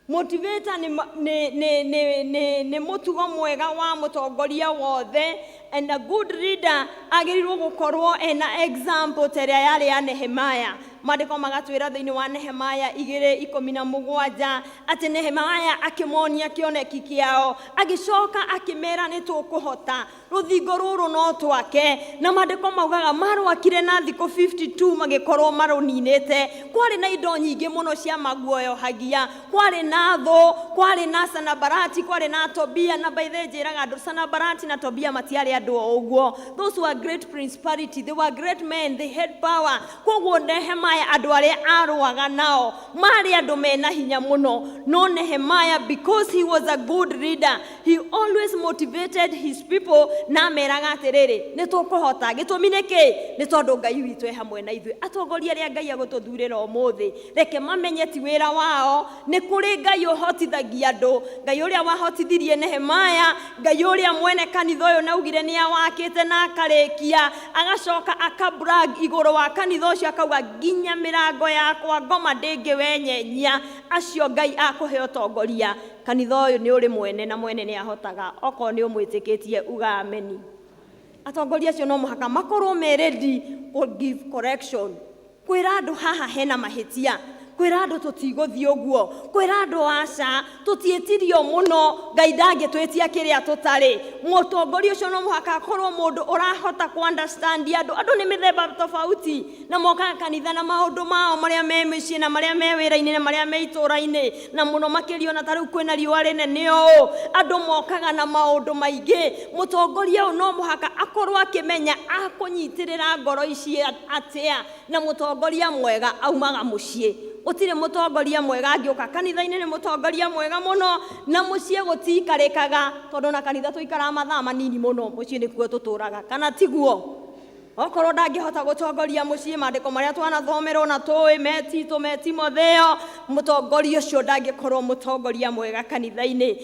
Motivator nĩ mũtugo mwega wa mũtongoria wothe, and a good leader agĩrĩirwo gũkorwo ena example ta ĩrĩa yarĩ ya Nehemiah. Maandĩko magatwĩra thĩinĩ wa Nehemiah 2:17 atĩ Nehemiah akĩmonia kĩoneki kĩao, agĩcoka akĩmera, "Nĩ tũkũhota, rũthingo rũrũ no twake." Na maandĩko maugaga marwakire na thikũ 52 magĩkorwo marũninĩte. Kwarĩ na indo nyingĩ mũno cia maguoyohagia, kwarĩ na thũ, kwarĩ na Sanabarati, kwarĩ na Tobia. Na by the way, njĩraga andũ Sanabarati na Tobia matiarĩ andũ o ũguo. Those were great principality, they were great men, they had power. Koguo Nehemiah, andũ arĩa arũaga nao marĩ andũ mena hinya mũno. No Nehemiah, because he was a good leader, he always motivated his people na ameraga atĩrĩrĩ, "Nĩ tũkũhota." Gĩtũmi nĩ kĩ? Nĩ tondũ Ngai witũ e hamwe na ithuĩ. Atongoria arĩa Ngai agũtũthurĩra ũmũthĩ, reke mamenye ti wĩra wao, nĩ kũrĩ Ngai ũhotithagia andũ. Ngai ũrĩa wahotithirie Nehemiah, Ngai ũrĩa mwene kanitha ũyũ naugire nĩ awakĩte na akarĩkia, agacoka akabrag igũrũ wa kanitha ũcio, akauga, "Nginya mĩrango yakwa ngoma ndĩngĩwenyenyia." Acio Ngai akũhe ũtongoria. Kanitha ũyũ nĩ ũrĩ mwene, na mwene nĩ ahotaga. Okorwo nĩ ũmwĩtĩkĩtie, uga ameni. Atongoria acio no mũhaka makorwo me ready kũ give correction, kwĩra andũ haha hena mahĩtia, kwĩra andũ tũtigũthiĩ ũguo, kwĩra andũ aca, tũtiĩtirio mũno, Ngai ndangĩtwĩtia kĩrĩa tũtarĩ. Mũtongoria ũcio no mũhaka akorwo mũndũ ũrahota kũ understand andũ. Andũ nĩ mĩthemba tofauti, na mokaga kanitha na maũndũ mao marĩa me mĩciĩ, na marĩa me wĩra-inĩ, na marĩa me itũũra-inĩ, na mũno makĩria ona ta rĩu kwĩna riũa rĩnene ũũ, andũ mokaga na maũndũ maingĩ. Mũtongoria ũyũ no mũhaka akorwo akĩmenya akũnyitĩrĩra ngoro ici atĩa. Na mũtongoria mwega aumaga mũciĩ. Gũtirĩ mũtongoria mwega angĩũka kanitha-inĩ nĩ mũtongoria mwega mũno na mũciĩ gũtiikarĩkaga, tondũ na kanitha tũikaraga mathaa manini mũno, mũciĩ nĩkuo tũtũraga, kana tiguo? Okorwo ndangĩhota gũtongoria mũciĩ, maandĩko marĩa twanathomerwo na tũĩ me Tito, me Timotheo, mũtongoria ũcio ndangĩkorwo mũtongoria mwega kanitha-inĩ.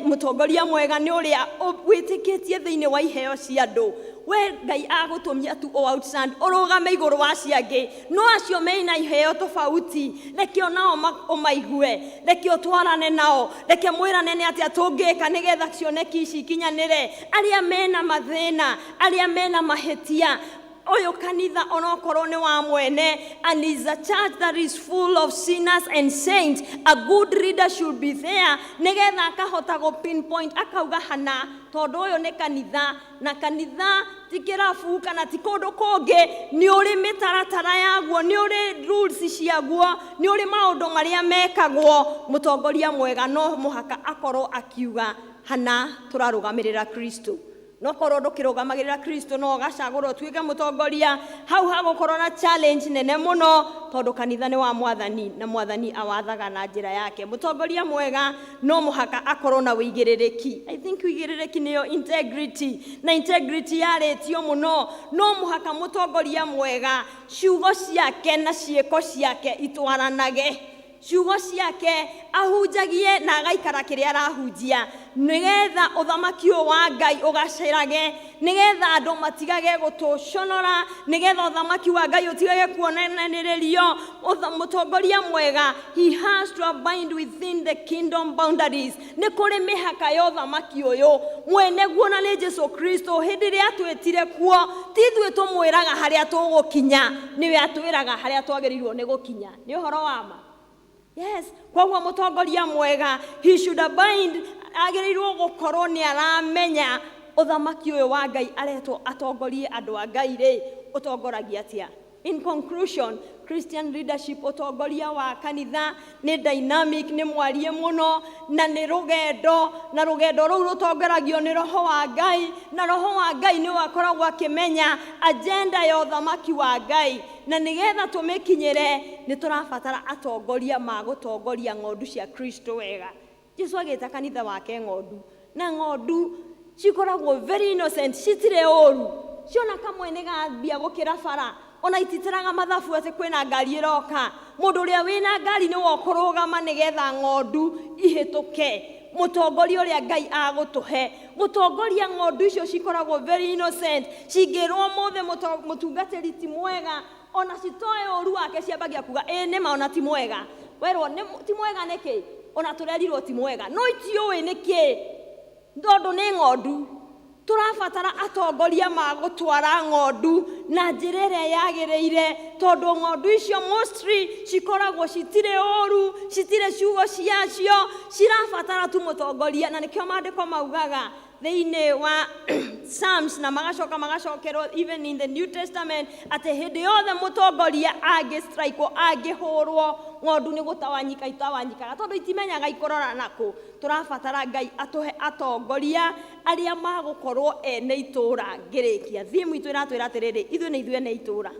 Mũtongoria mwega nĩ ũrĩa wĩtĩkĩtie thĩinĩ wa iheo cia andũ. We Ngai agũtũmia tu o outstand, ũrũgame igũrũ wa acio angĩ, no acio mena iheo tofauti, reke onao ũmaigue, reke ũtwarane nao, reke mwĩrane nĩ atĩa tũngĩka nĩgetha cioneki ici ikinyanĩre. Arĩa mena mathĩna, arĩa mena mahĩtia, ũyũ kanitha onokorwo nĩ wa mwene, and is a church that is full of sinners and saints, a good leader should be there nĩgetha akahota gũ pinpoint, akauga hana, tondũ ũyũ nĩ kanitha, na kanitha ti kĩrabu kana ti kũndũ kũngĩ, nĩ ũrĩ mĩtaratara yaguo, nĩ ũrĩ rules ciaguo, nĩ ũrĩ maũndũ marĩa mekagwo. Mũtongoria mwega no mũhaka akorwo akiuga hana tũrarũgamĩrĩra Kristo. No korwo ndũkĩrũgamagĩrĩra Kristo no ũgacagũrwo ũtuĩke mũtongoria, hau hagũkorwo na challenge nene mũno, tondũ kanitha nĩ wa Mwathani na Mwathani awathaga na njĩra yake. Mũtongoria mwega no mũhaka akorwo na ũigĩrĩrĩki. I think ũigĩrĩrĩki nĩyo integrity, na integrity yarĩtio mũno. No mũhaka mũtongoria mwega ciugo ciake na ciĩko ciake itwaranage, ciugo ciake ahunjagie na agaikara kĩrĩa arahunjia, nĩgetha ũthamaki ũyũ wa Ngai ũgacĩrage, nĩgetha andũ matigage gũtũconora, nĩgetha ũthamaki wa Ngai ũtigage kuonanĩrĩrio. Mũtongoria mwega, he has to abide within the kingdom boundaries. Nĩ kũrĩ mĩhaka ya ũthamaki ũyũ, mwene guo na nĩ Jesu Kristo. Hĩndĩ ĩrĩa atwĩtire kuo, ti ithuĩ tũmwĩraga harĩa tũgũkinya, nĩwe atwĩraga harĩa twagĩrĩirwo nĩ gũkinya. Nĩ ũhoro wa ma. Yes, koguo mũtongoria mwega, he should abide, agĩrĩirwo gũkorwo nĩ aramenya ũthamaki ũyũ wa Ngai aretwo atongorie andũ a Ngai rĩ, ũtongoragia atĩa. In conclusion, Christian leadership, ũtongoria wa kanitha nĩ dynamic, nĩ mwarie mũno, na nĩ rũgendo, na rũgendo rũu rũtongoragio nĩ Roho wa Ngai, na Roho wa Ngai nĩwe akoragwo akĩmenya agenda ya ũthamaki wa Ngai, na nĩgetha tũmĩkinyĩre nĩ tũrabatara atongoria magũtongoria ng'ondu cia Kristo wega. Jesu agĩta kanitha wake ng'ondu, na ng'ondu cikoragwo very innocent, citirĩ ũru, ciona kamwe nĩ gambia gũkĩra bara, ona ititĩraga mathabu atĩ kwĩna ngari ĩroka. Mũndũ ũrĩa wĩna ngari nĩwe ũkũrũgama nĩgetha ng'ondu ihĩtũke. Mũtongoria ũrĩa Ngai agũtũhe, mũtongoria, ng'ondu icio cikoragwo very innocent, cingĩrwo mũthĩ mũtungatĩri ti mwega, ona citoĩ ũru wake, ciambagia kuga ĩ nĩma ona ti mwega. Werwo ti mwega nĩkĩ? Ona tũrerirwo ti mwega, no itiũĩ nĩkĩ, tondũ nĩ ng'ondu. Tũrabatara atongoria magũtwara ng'ondu na njĩra ĩrĩa yagĩrĩire, tondũ ng'ondu icio mostly cikoragwo citirĩ ũru, citirĩ ciugo ciacio, cirabatara tu mũtongoria. Na nĩkĩo maandĩko maugaga thĩinĩ wa Psalms, na magacoka magacokerwo even in the New Testament, atĩ hĩndĩ yothe mũtongoria angĩstrikwo, angĩhũrwo, ng'ondu nĩ gũtawanyika itawanyikaga, tondũ itimenyaga ikũrora nakũ. Tũrabatara Ngai atũhe atongoria arĩa magũkorwo ene itũra. Ngĩrĩkia, thimu itũ ĩratwĩra atĩrĩrĩ, ithuĩ nĩ ithuĩ ene itũra,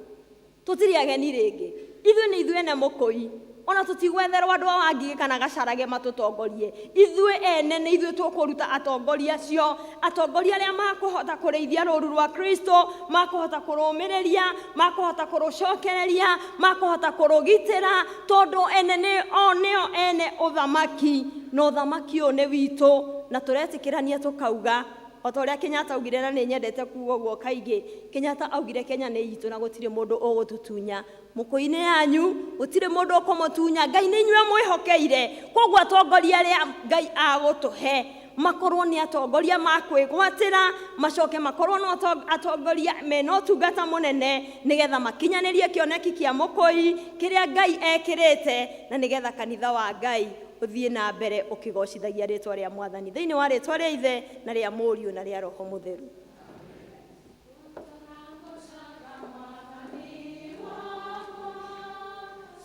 tũtirĩ ageni rĩngĩ, ithuĩ nĩ ithuĩ ene mũkũi, ona tũtigwetherwo andũ a Wangigĩ kana Gacarage matũtongorie. Ithuĩ ene nĩ ithuĩ tũkũruta atongoria acio, atongoria arĩa makũhota kũrĩithia rũru rwa Kristo, makũhota kũrũmĩrĩria, makũhota kũrũcokereria, makũhota kũrũgitĩra, tondũ ene nĩ o nĩo ene ũthamaki, na ũthamaki ũyũ nĩ witũ. Na tũretĩkĩrania tũkauga o ta ũrĩa Kenyatta augire, na nĩ nyendete kuga ũguo kaingĩ, Kenyatta augire Kenya nĩ itũ na gũtirĩ mũndũ ũgũtũtunya. Mũkũi-inĩ yanyu gũtirĩ mũndũ ũkũmũtunya, Ngai nĩ inyuĩ mwĩhokeire. Koguo atongoria arĩa Ngai agũtũhe makorwo nĩ atongoria makwĩgwatĩra, macoke makorwo no atongoria mena ũtungata mũnene, nĩgetha makinyanĩrie kĩoneki kĩa mũkũi kĩrĩa Ngai ekĩrĩte, na nĩgetha kanitha wa Ngai ũthiĩ na mbere ũkĩgocithagia rĩtwa rĩa Mwathani. Thĩinĩ wa rĩtwa rĩa Ithe na rĩa Mũriũ na rĩa Roho Mũtheru.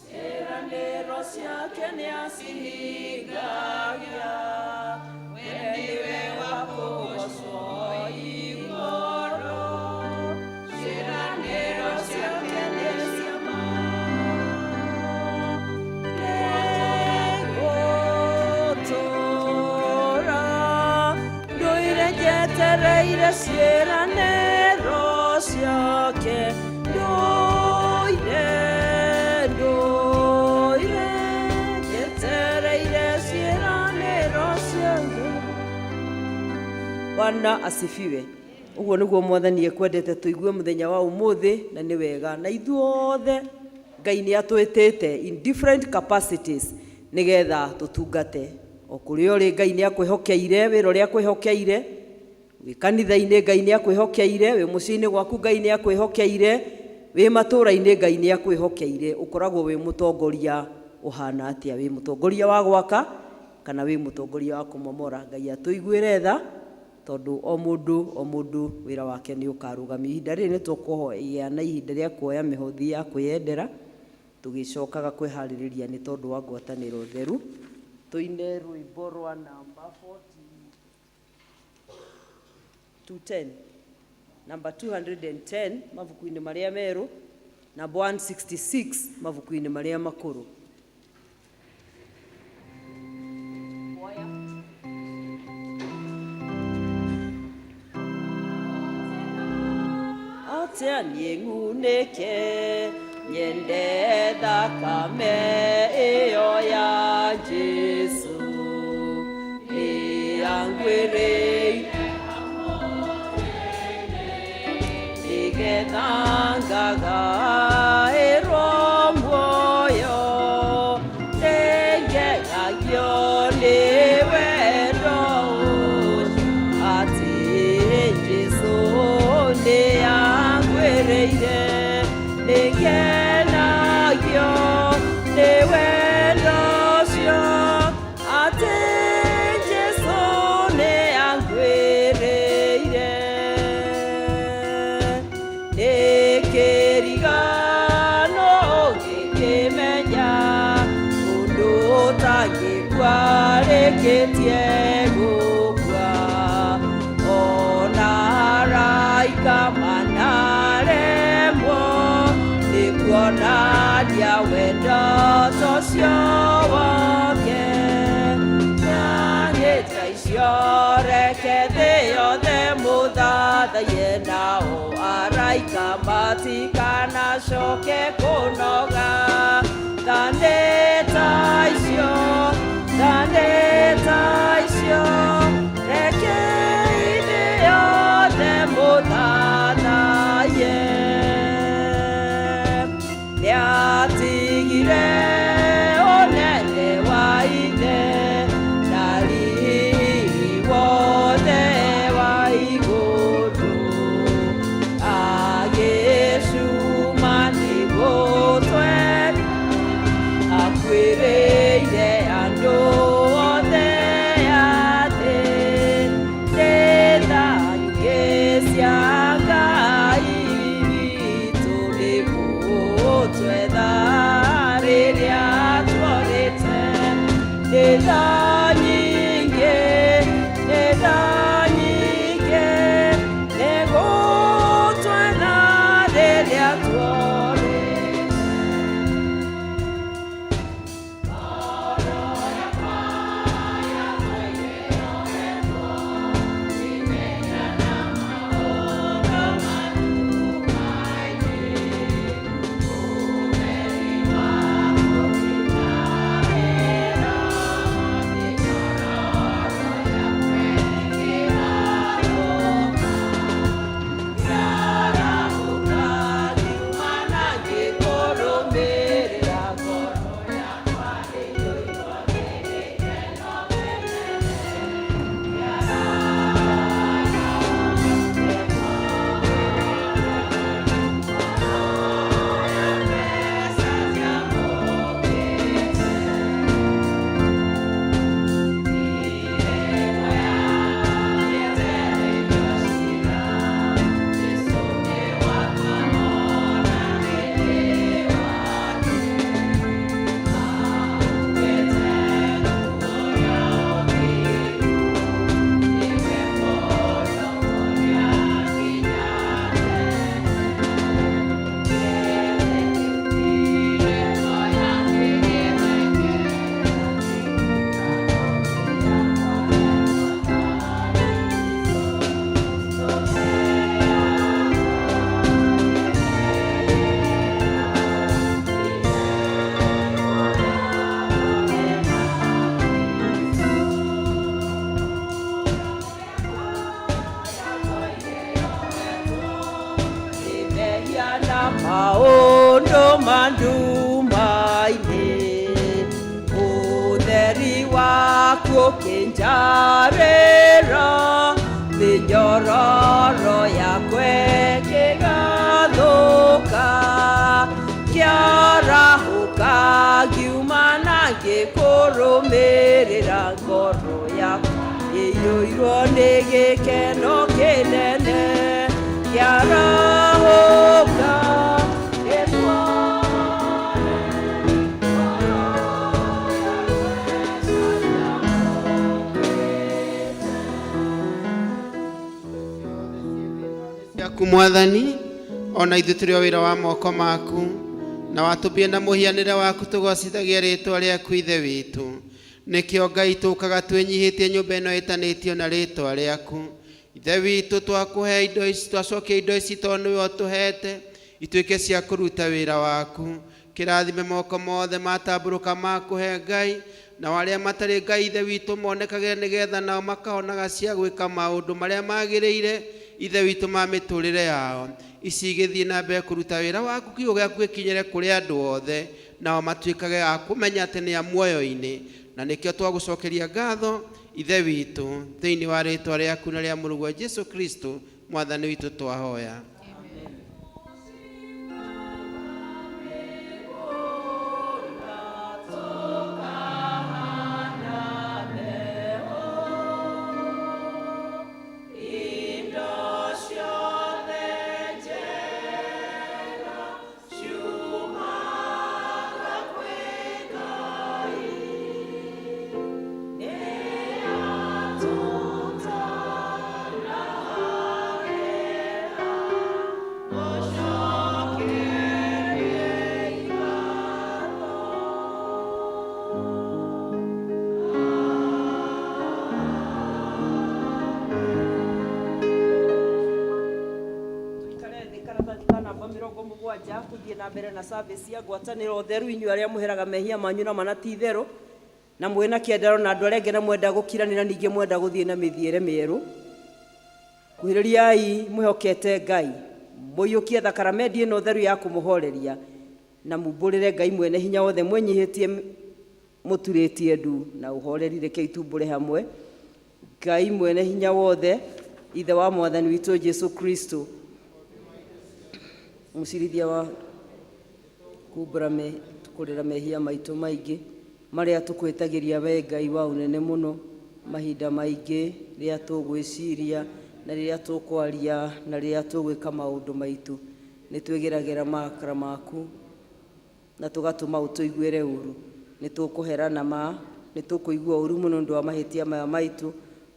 Ciĩranĩro ciake nĩacihingagia, we nĩwe wa kũgocwo igũrũ. Ciĩranĩro ciake nĩ cia ma. Njetereire ciĩranĩro ciake ndũire, ndũire njetereire ciĩranĩro ciake. Bwana asifiwe. Ũguo nĩguo mwathani ekwendete tũigue mũthenya wa ũmũthĩ, na nĩ wega na ithuothe Ngai nĩ atwĩtĩte in different capacities nĩgetha tũtungate o kũrĩa ũrĩ. Ngai nĩ akwĩhokeire wĩra ũrĩa akwĩhokeire wĩ kanitha-inĩ, Ngai nĩ akwĩhokeire wĩ mũciĩ-inĩ gwaku, Ngai nĩ akwĩhokeire wĩ matũũra-inĩ, Ngai nĩ akwĩhokeire. Ũkoragwo wĩ mũtongoria ũhana atĩa? Wĩ mũtongoria wa gwaka kana wĩ mũtongoria wa kũmomora? Ngai atũiguĩre tha, tondũ o mũndũ o mũndũ wĩra wake nĩ ũkarũgamio. Ihinda rĩrĩ nĩ tũkũgĩa na ihinda rĩa kuoya mĩhothi ya kwĩyendera, tũgĩcokaga kwĩharĩrĩria nĩ tondũ wa ngwatanĩro theru. Tũine rwĩmbo rwa namba 40 210, namba 210 mabuku-inĩ marĩa merũ, namba 166 mabuku-inĩ marĩa makũrũ. Atĩa niĩ ng'unĩke nyende thakame ĩyo ya Jesu ĩyangwĩrĩire nĩgetha ngagaĩrwo muoyo, nĩngegagio nĩ wendo ũcio atĩ Jesu nĩangwĩrĩire, nĩngenagio nĩ wendo ũcio atĩ Jesu nĩangwĩrĩire. Nĩkĩrigano ũngĩkĩmenya ũndũ ũtangĩkua rĩkĩtie gũkua, ona araika manaremwo nĩ kuonania wendo tocio wake. Nyanĩta icio reke thĩ yothe mũthathaiye, nao araika matikanacoke kũnoga. Thanĩta icio, thanĩta icio, reke thĩ yothe mũthathaiye. Nĩatigire ũnene wa ithe na riri wothe wa igũrũ, agĩcuma nĩgũtwe akuĩrĩire andũ othe. Maũndũ ma nduma-inĩ, ũtheri waku ũkĩnjarĩra, mĩnyororo yakwa ĩkĩgathũka, kĩarahũka ngiuma na ngĩkũrũmĩrĩra, ngoro yakwa ĩiyũirwo nĩ gĩkeno kĩnene, kĩarahũka Ciaku Mwathani, ona ithuĩ tũrĩ o wĩra wa moko maku, na watũmbire na mũhianĩre waku tũgocithagia rĩtwa rĩaku Ithe witũ. Nĩkĩo Ngai tũkaga twĩnyihĩtie nyũmba ĩno ĩtanĩtio na rĩtwa rĩaku. Ithe witũ, twakũhe indo ici, twacokia indo ici tondũ nĩwe ũtũhete ituĩke cia kũruta wĩra waku. Kĩrathime moko mothe matambũrũka makũhe Ngai, nao arĩa matarĩ Ngai Ithe witũ monekagĩre, nĩgetha nao makaonaga cia gwĩka maũndũ marĩa magĩrĩire Ithe witũ ma mĩtũrĩre yao. Ici igĩthiĩ na mbere kũruta wĩra waku, kiugo gĩaku gĩkinyĩre kũrĩ andũ othe, nao matuĩkage a kũmenya atĩ nĩ a muoyo-inĩ. Na nĩkĩo twagũcokeria ngatho Ithe witũ, thĩinĩ wa rĩtwa rĩaku na rĩa mũrũguo Jesu Kristo Mwathani witũ twahoya. Tuikare thĩ karatathi ka namba 70 tũthiĩ na mbere na service ya ngwatanĩro theru, inyuĩ arĩa mũheraga mehia manyu na mana ti itherũ, na mwĩna kĩendero na andũ arĩa angĩ, na mwenda gũkiranĩra, ningĩ mwenda gũthiĩ na mĩthiĩre mĩerũ. Kuhĩrĩriai mwĩhokete Ngai, mũiyũkie thakaramendi ĩno theru ya kũmũhoreria, na mumbũrĩre Ngai mwene hinya wothe mwĩnyihĩtie mũturĩtie ndu na ũhoreri. Rekei tumbũre hamwe. Ngai mwene hinya wothe, Ithe wa Mwathani witũ Jesu Kristo, mũcirithia wa kumbũra me, kũrĩra mehia maitũ maingĩ marĩa tũkwĩtagĩria we Ngai wa ũnene mũno mahinda maingĩ, rĩrĩa tũgwĩciria na rĩrĩa tũkwaria na rĩrĩa tũgwĩka maũndũ maitũ, nĩ twĩgeragĩra marakara maku na tũgatũma ũtũiguĩre ũru. Nĩ tũkũhera na ma nĩ tũkũigua ũru mũno nĩ ũndũ wa mahĩtia maya maitũ.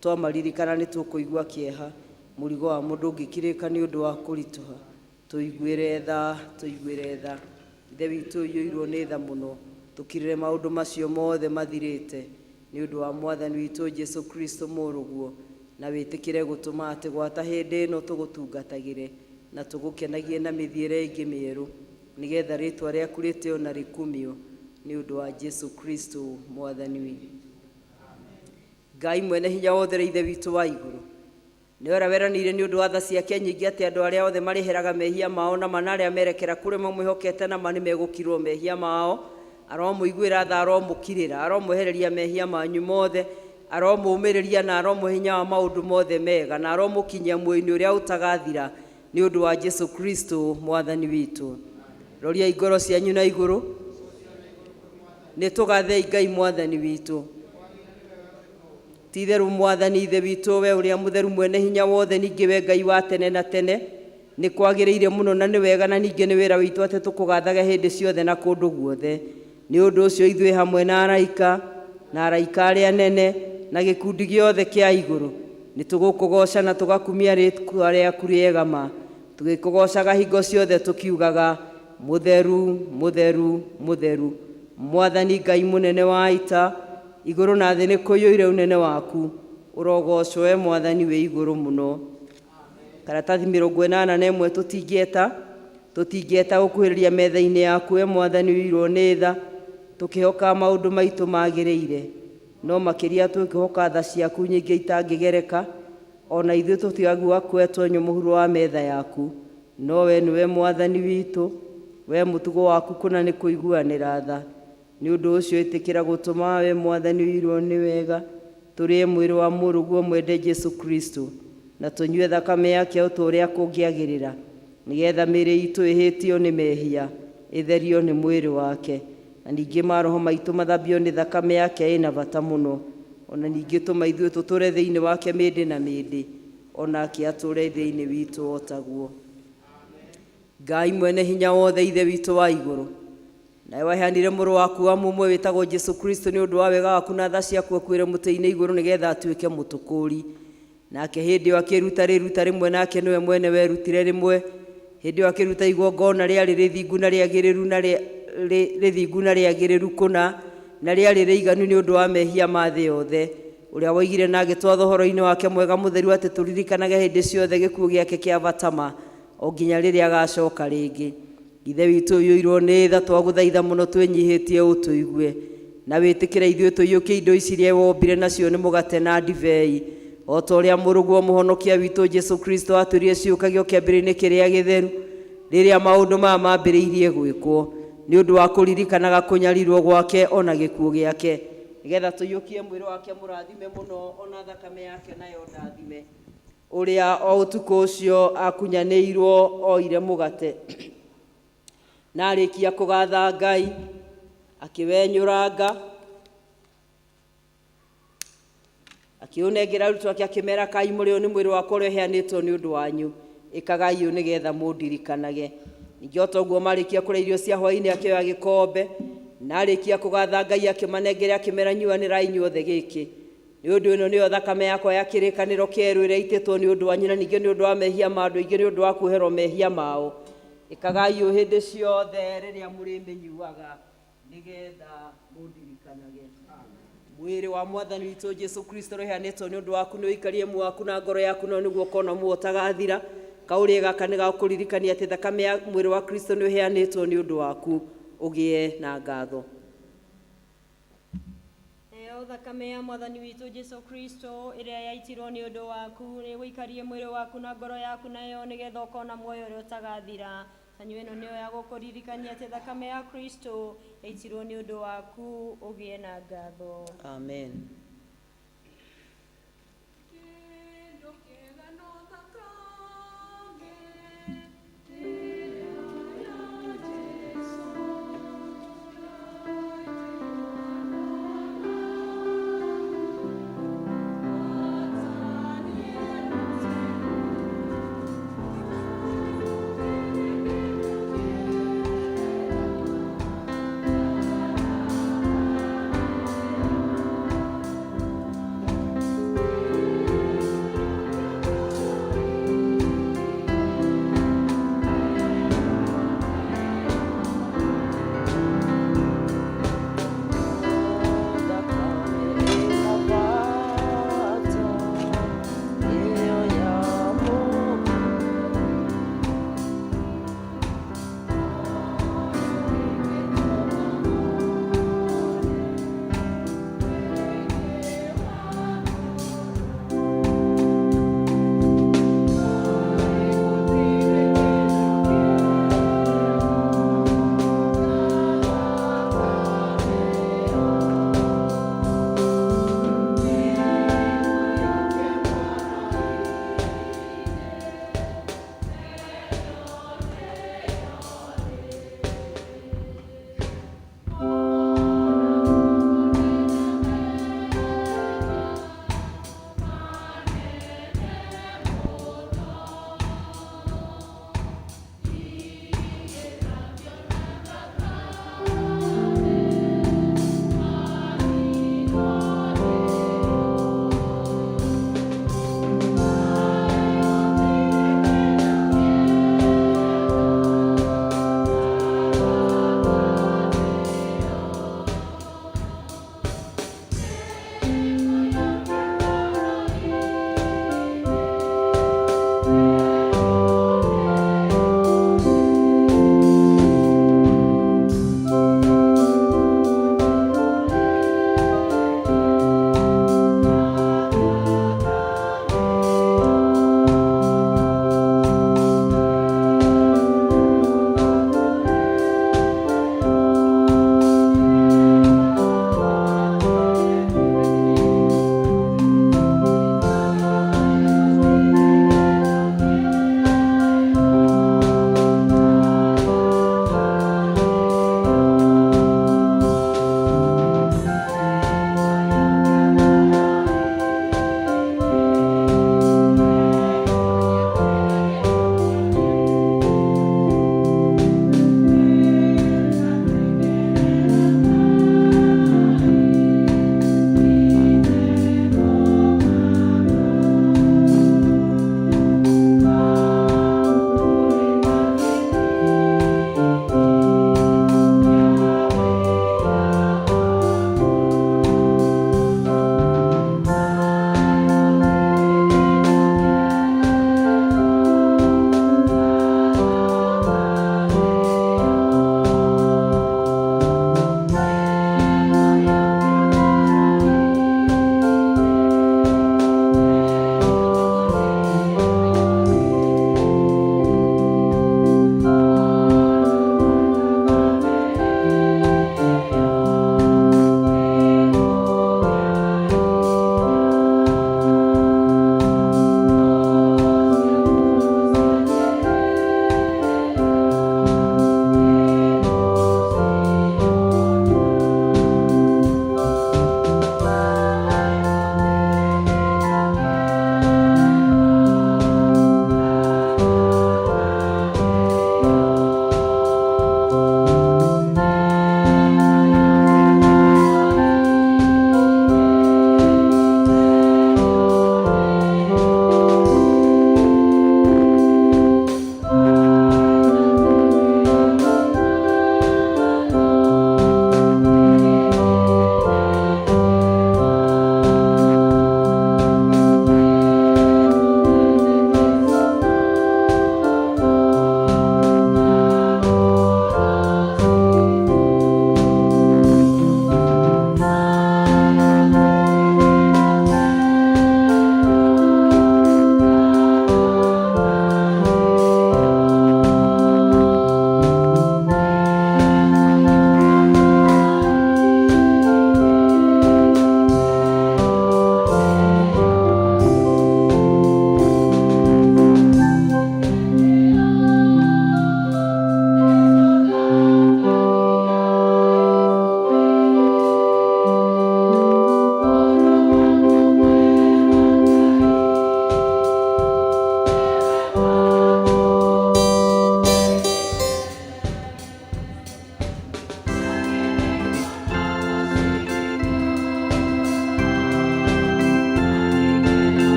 Twamaririkana nĩ tũkũigua kĩeha, mũrigo wa mũndũ ũngĩkirĩka nĩ ũndũ wa kũritũha. Tũiguĩre tha, tũiguĩre tha, Ithe witũ ũiyũirwo nĩ tha mũno. Tũkirĩre maũndũ macio mothe mathirĩte nĩ ũndũ wa Mwathani witũ Jesu Kristo mũrũguo, na wĩtĩkĩre gũtũma atĩ gwata hĩndĩ ĩno tũgũtungatagĩre na tũgũkenagie na mĩthiĩre ĩngĩ mĩerũ, nĩgetha rĩtwa rĩaku rĩtĩo na rĩkumio nĩ ũndũ wa Jesu Kristo Mwathani witũ. Ngai mwene hinya wothe, Ithe witũ wa igũrũ, nĩ ũrĩa weranĩire nĩ ũndũ wa tha ciake nyingĩ atĩ andũ arĩa othe marĩheraga mehia mao na mana arĩa merekera kũrĩ mamwĩhokete na ma nĩ megũkirwo mehia mao. Aromũiguĩra tha, aromũkirĩra, aromwehereria mehia manyu mothe, aromũũmĩrĩria na aromũhe hinya wa maũndũ mothe mega, na aromũkinyia muoyo-inĩ ũrĩa ũtagathira nĩ ũndũ wa Jesu Kristo Mwathani witũ. Roriai ngoro cianyu na igũrũ. Nĩ tũgathei Ngai Mwathani witũ. Ti itherũ Mwathani Ithe witũ, we ũrĩa mũtheru mwene hinya wothe, ningĩ we Ngai wa tene na tene, nĩ kwagĩrĩire mũno na nĩ wega na ningĩ nĩ wĩra witũ atĩ tũkũgathage hĩndĩ ciothe na kũndũ guothe. Nĩ ũndũ ũcio ithuĩ hamwe na araika na araika arĩa anene na gĩkundi gĩothe kĩa igũrũ nĩ tũgũkũgooca na tũgakumia rĩĩtwa rĩaku rĩega ma, tũgĩkũgoocaga hingo ciothe tũkiugaga, mũtheru, mũtheru, mũtheru, Mwathani Ngai mũnene wa ita, igũrũ na thĩ nĩ kũiyũire ũnene waku. Ũrogocwo we Mwathani wĩ igũrũ mũno. Karatathi 81. Tũtingĩeta gũkuhĩrĩria metha-inĩ yaku, we Mwathani ũiyũirwo nĩ tha, tũkĩhoka maũndũ maitũ magĩrĩire, no makĩria tũkĩhoka tha ciaku nyingĩ itangĩgereka. Ona ithuĩ tũtigagua kwetwo mũhuro wa metha yaku. No we nĩwe Mwathani witũ, we mũtugo waku kũna nĩ kũiguanĩra tha. Nĩ ũndũ ũcio ĩtĩkĩra gũtũma we Mwathani ũirwo nĩ wega, tũrĩe mwĩrĩ wa mũrũguo mwende Jesu Kristo, na tũnyue thakame yake o ta ũrĩa kũngĩagĩrĩra, nĩgetha mĩĩrĩ itũ ĩhĩtio nĩ mehia, ĩtherio nĩ mwĩrĩ wake, na ningĩ maroho maitũ mathambio nĩ thakame yake ĩna bata mũno, ona ningĩ tũma ithuĩ tũtũre thĩinĩ wake mĩndĩ na mĩndĩ, onake atũre thĩinĩ witũ o taguo. Ngai mwene hinya wothe ithe witũ wa igũrũ, nawe waheanire mũrũ waku wa mũmwe wĩtagwo Jesu Kristo nĩ ũndũ wa wega waku na tha ciaku akuĩre mũtĩ-inĩ igũrũ nĩgetha atuĩke mũtũkũũri. Nake hĩndĩ ĩyo akĩruta rĩruta rĩmwe, nake nĩwe mwene werutire rĩmwe. Hĩndĩ ĩyo akĩruta igongona rĩarĩ rĩthingu na rĩagĩrĩru na rĩthingu na rĩagĩrĩru kũna, na rĩarĩ rĩiganu nĩ ũndũ wa mehia ma thĩ yothe, ũrĩa woigire na agĩtwatha ũhoro-inĩ wake mwega mũtheru atĩ tũririkanage hĩndĩ ciothe gĩkuũ gĩake kĩa batama o nginya rĩrĩa agacoka rĩngĩ. Ithe witũ ũiyũirwo nĩ tha, twagũthaitha mũno twĩnyihĩtie ũtũigue, na wĩtĩkĩre ithuĩ tũiyũkie indo ici iria wombire nacio nĩ mũgate na ndibei, o ta ũrĩa mũrũguo mũhonokia witũ Jesu Kristo atwĩrire ciũkagio kĩambĩrĩria-inĩ kĩrĩa gĩtheru, rĩrĩa maũndũ maya mambĩrĩirie gwĩkwo, nĩ ũndũ wa kũririkanaga kũnyarirwo gwake ona gĩkuũ gĩake, nĩgetha tũiyũkie mwĩrĩ wake mũrathime mũno ona thakame yake nayo ndathime, ũrĩa o ũtukũ ũcio akunyanĩirwo oire mũgate na arĩkia kũgatha Ngai akĩwenyũranga akĩũnengera arutwo ake akĩmera, kai mũrĩ ũyũ nĩ mwĩrĩ wakwa ũrĩa ũheanĩtwo nĩ ũndũ wanyu, ĩkagai ũũ nĩgetha mũndirikanage. Ningĩ o ta ũguo marĩkia kũrĩa irio cia hwaĩ-inĩ akĩoya gĩkombe na arĩkia kũgatha Ngai akĩmanengera akĩmera, nyuanĩrai inyuothe gĩkĩ, nĩ ũndũ ĩno nĩyo thakame yakwa ya kĩrĩkanĩro kĩerũ ĩrĩa ĩitĩtwo nĩ ũndũ wanyu na ningĩ nĩ ũndũ wa mehia ma andũ aingĩ nĩ ũndũ wa kuoherwo mehia mao. Ĩkagai ũũ hĩndĩ ciothe rĩrĩa mũrĩmĩnyuaga nĩgetha mũndirikanage. Mwĩrĩ wa Mwathani witũ Jesu Kristo ũrĩa ũheanĩtwo nĩ ũndũ waku nĩ ũikarie muoyo waku na ngoro yaku, no nĩguo ũkona muoyo ũtagathira. Kaũrĩe gaka nĩ gakũririkania atĩ thakame ya mwĩrĩ wa Kristo nĩ ũheanĩtwo nĩ ũndũ waku, ũgĩe na ngatho. Nayo thakame ya Mwathani witũ Jesu Kristo ĩrĩa yaitirwo nĩ ũndũ waku nĩ gũikarie mwĩrĩ waku na ngoro yaku nayo nĩgetha ũkona muoyo ũrĩa ũtagathira. Tanyua ĩno nĩyo ya gũkũririkania atĩ thakame ya Kristo yaitirwo nĩ ũndũ waku, ũgĩe na ngatho. Amen.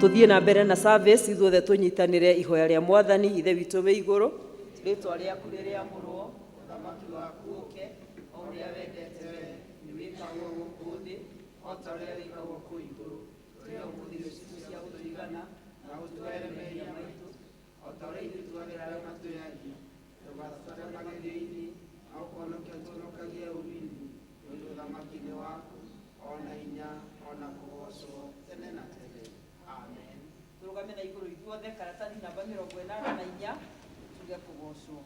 Tũthiĩ na mbere na service, ithuothe tũnyitanĩre ihoya rĩa Mwathani. Ithe witũ wĩ igũrũ, rĩtwa rĩaku rĩrĩamũrwo, ũthamaki waku ũke, o ũrĩa wendete we nĩ wĩkagwo gũkũ thĩ o ta ũrĩa wĩkagwo kũu igũrũ. Tũhe ũmũthĩ irio citũ cia gũtũigana, na ũtuohere mehia maitũ o ta ũrĩa ithuĩ tuohagĩra arĩa matwĩhagia, ndũgatũtware magerio-inĩ, no ũtũhonokie tũhonokagie ũũru-inĩ, nĩ ũndũ ũthamaki nĩ waku, o na hinya, o na kũgoocwo tene na tene. Amen. Tũrũgame na igũrũ ithuothe, karatathi namba 84, tuge kũgocwo.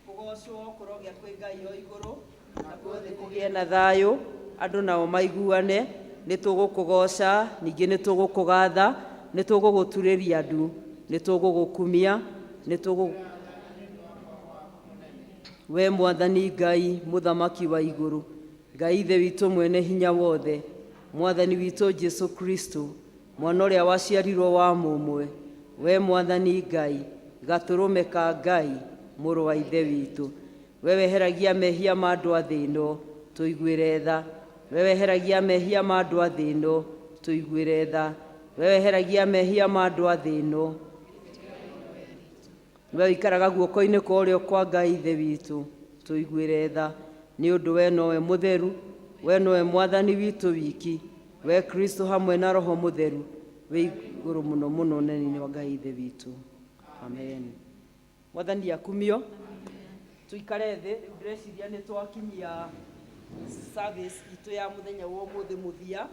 Kũgocwo kũrogĩa kwĩ Ngai o igũrũ, na guothe kũgĩe na thayũ, andũ nao maiguane. Nĩ tũgũkũgoca, ningĩ nĩ tũgũkũgatha, nĩ tũgũgũturĩria ndu, nĩ tũgũgũkumia, nĩ tũgũ we Mwathani Ngai, mũthamaki wa igũrũ, Ngai Ithe witũ mwene hinya wothe, Mwathani witũ Jesu Kristo, mwana ũrĩa waciarirwo wa mũmwe, we Mwathani Ngai, gatũrũme ka Ngai, mũrũ wa Ithe witũ, we weheragia mehia ma andũ a thĩ ĩno, tũiguĩre tha. We weheragia mehia ma andũ a thĩ ĩno, tũiguĩre tha. We weheragia mehia ma andũ a thĩ ĩno, we ũikaraga guoko-inĩ kwa ũrĩo kwa Ngai Ithe witũ, tũiguĩre tha. Nĩ ũndũ we nowe mũtheru, we nowe Mwathani witũ wiki, we Kristo hamwe na Roho Mũtheru, wĩ igũrũ mũno mũno ũnene-inĩ wa Ngai Ithe witũ. Amen. Mwathani akumio. Tuikare thĩ. Rĩu ndĩreciria nĩ twakinyia service itũ ya mũthenya wa ũmũthĩ mũthia.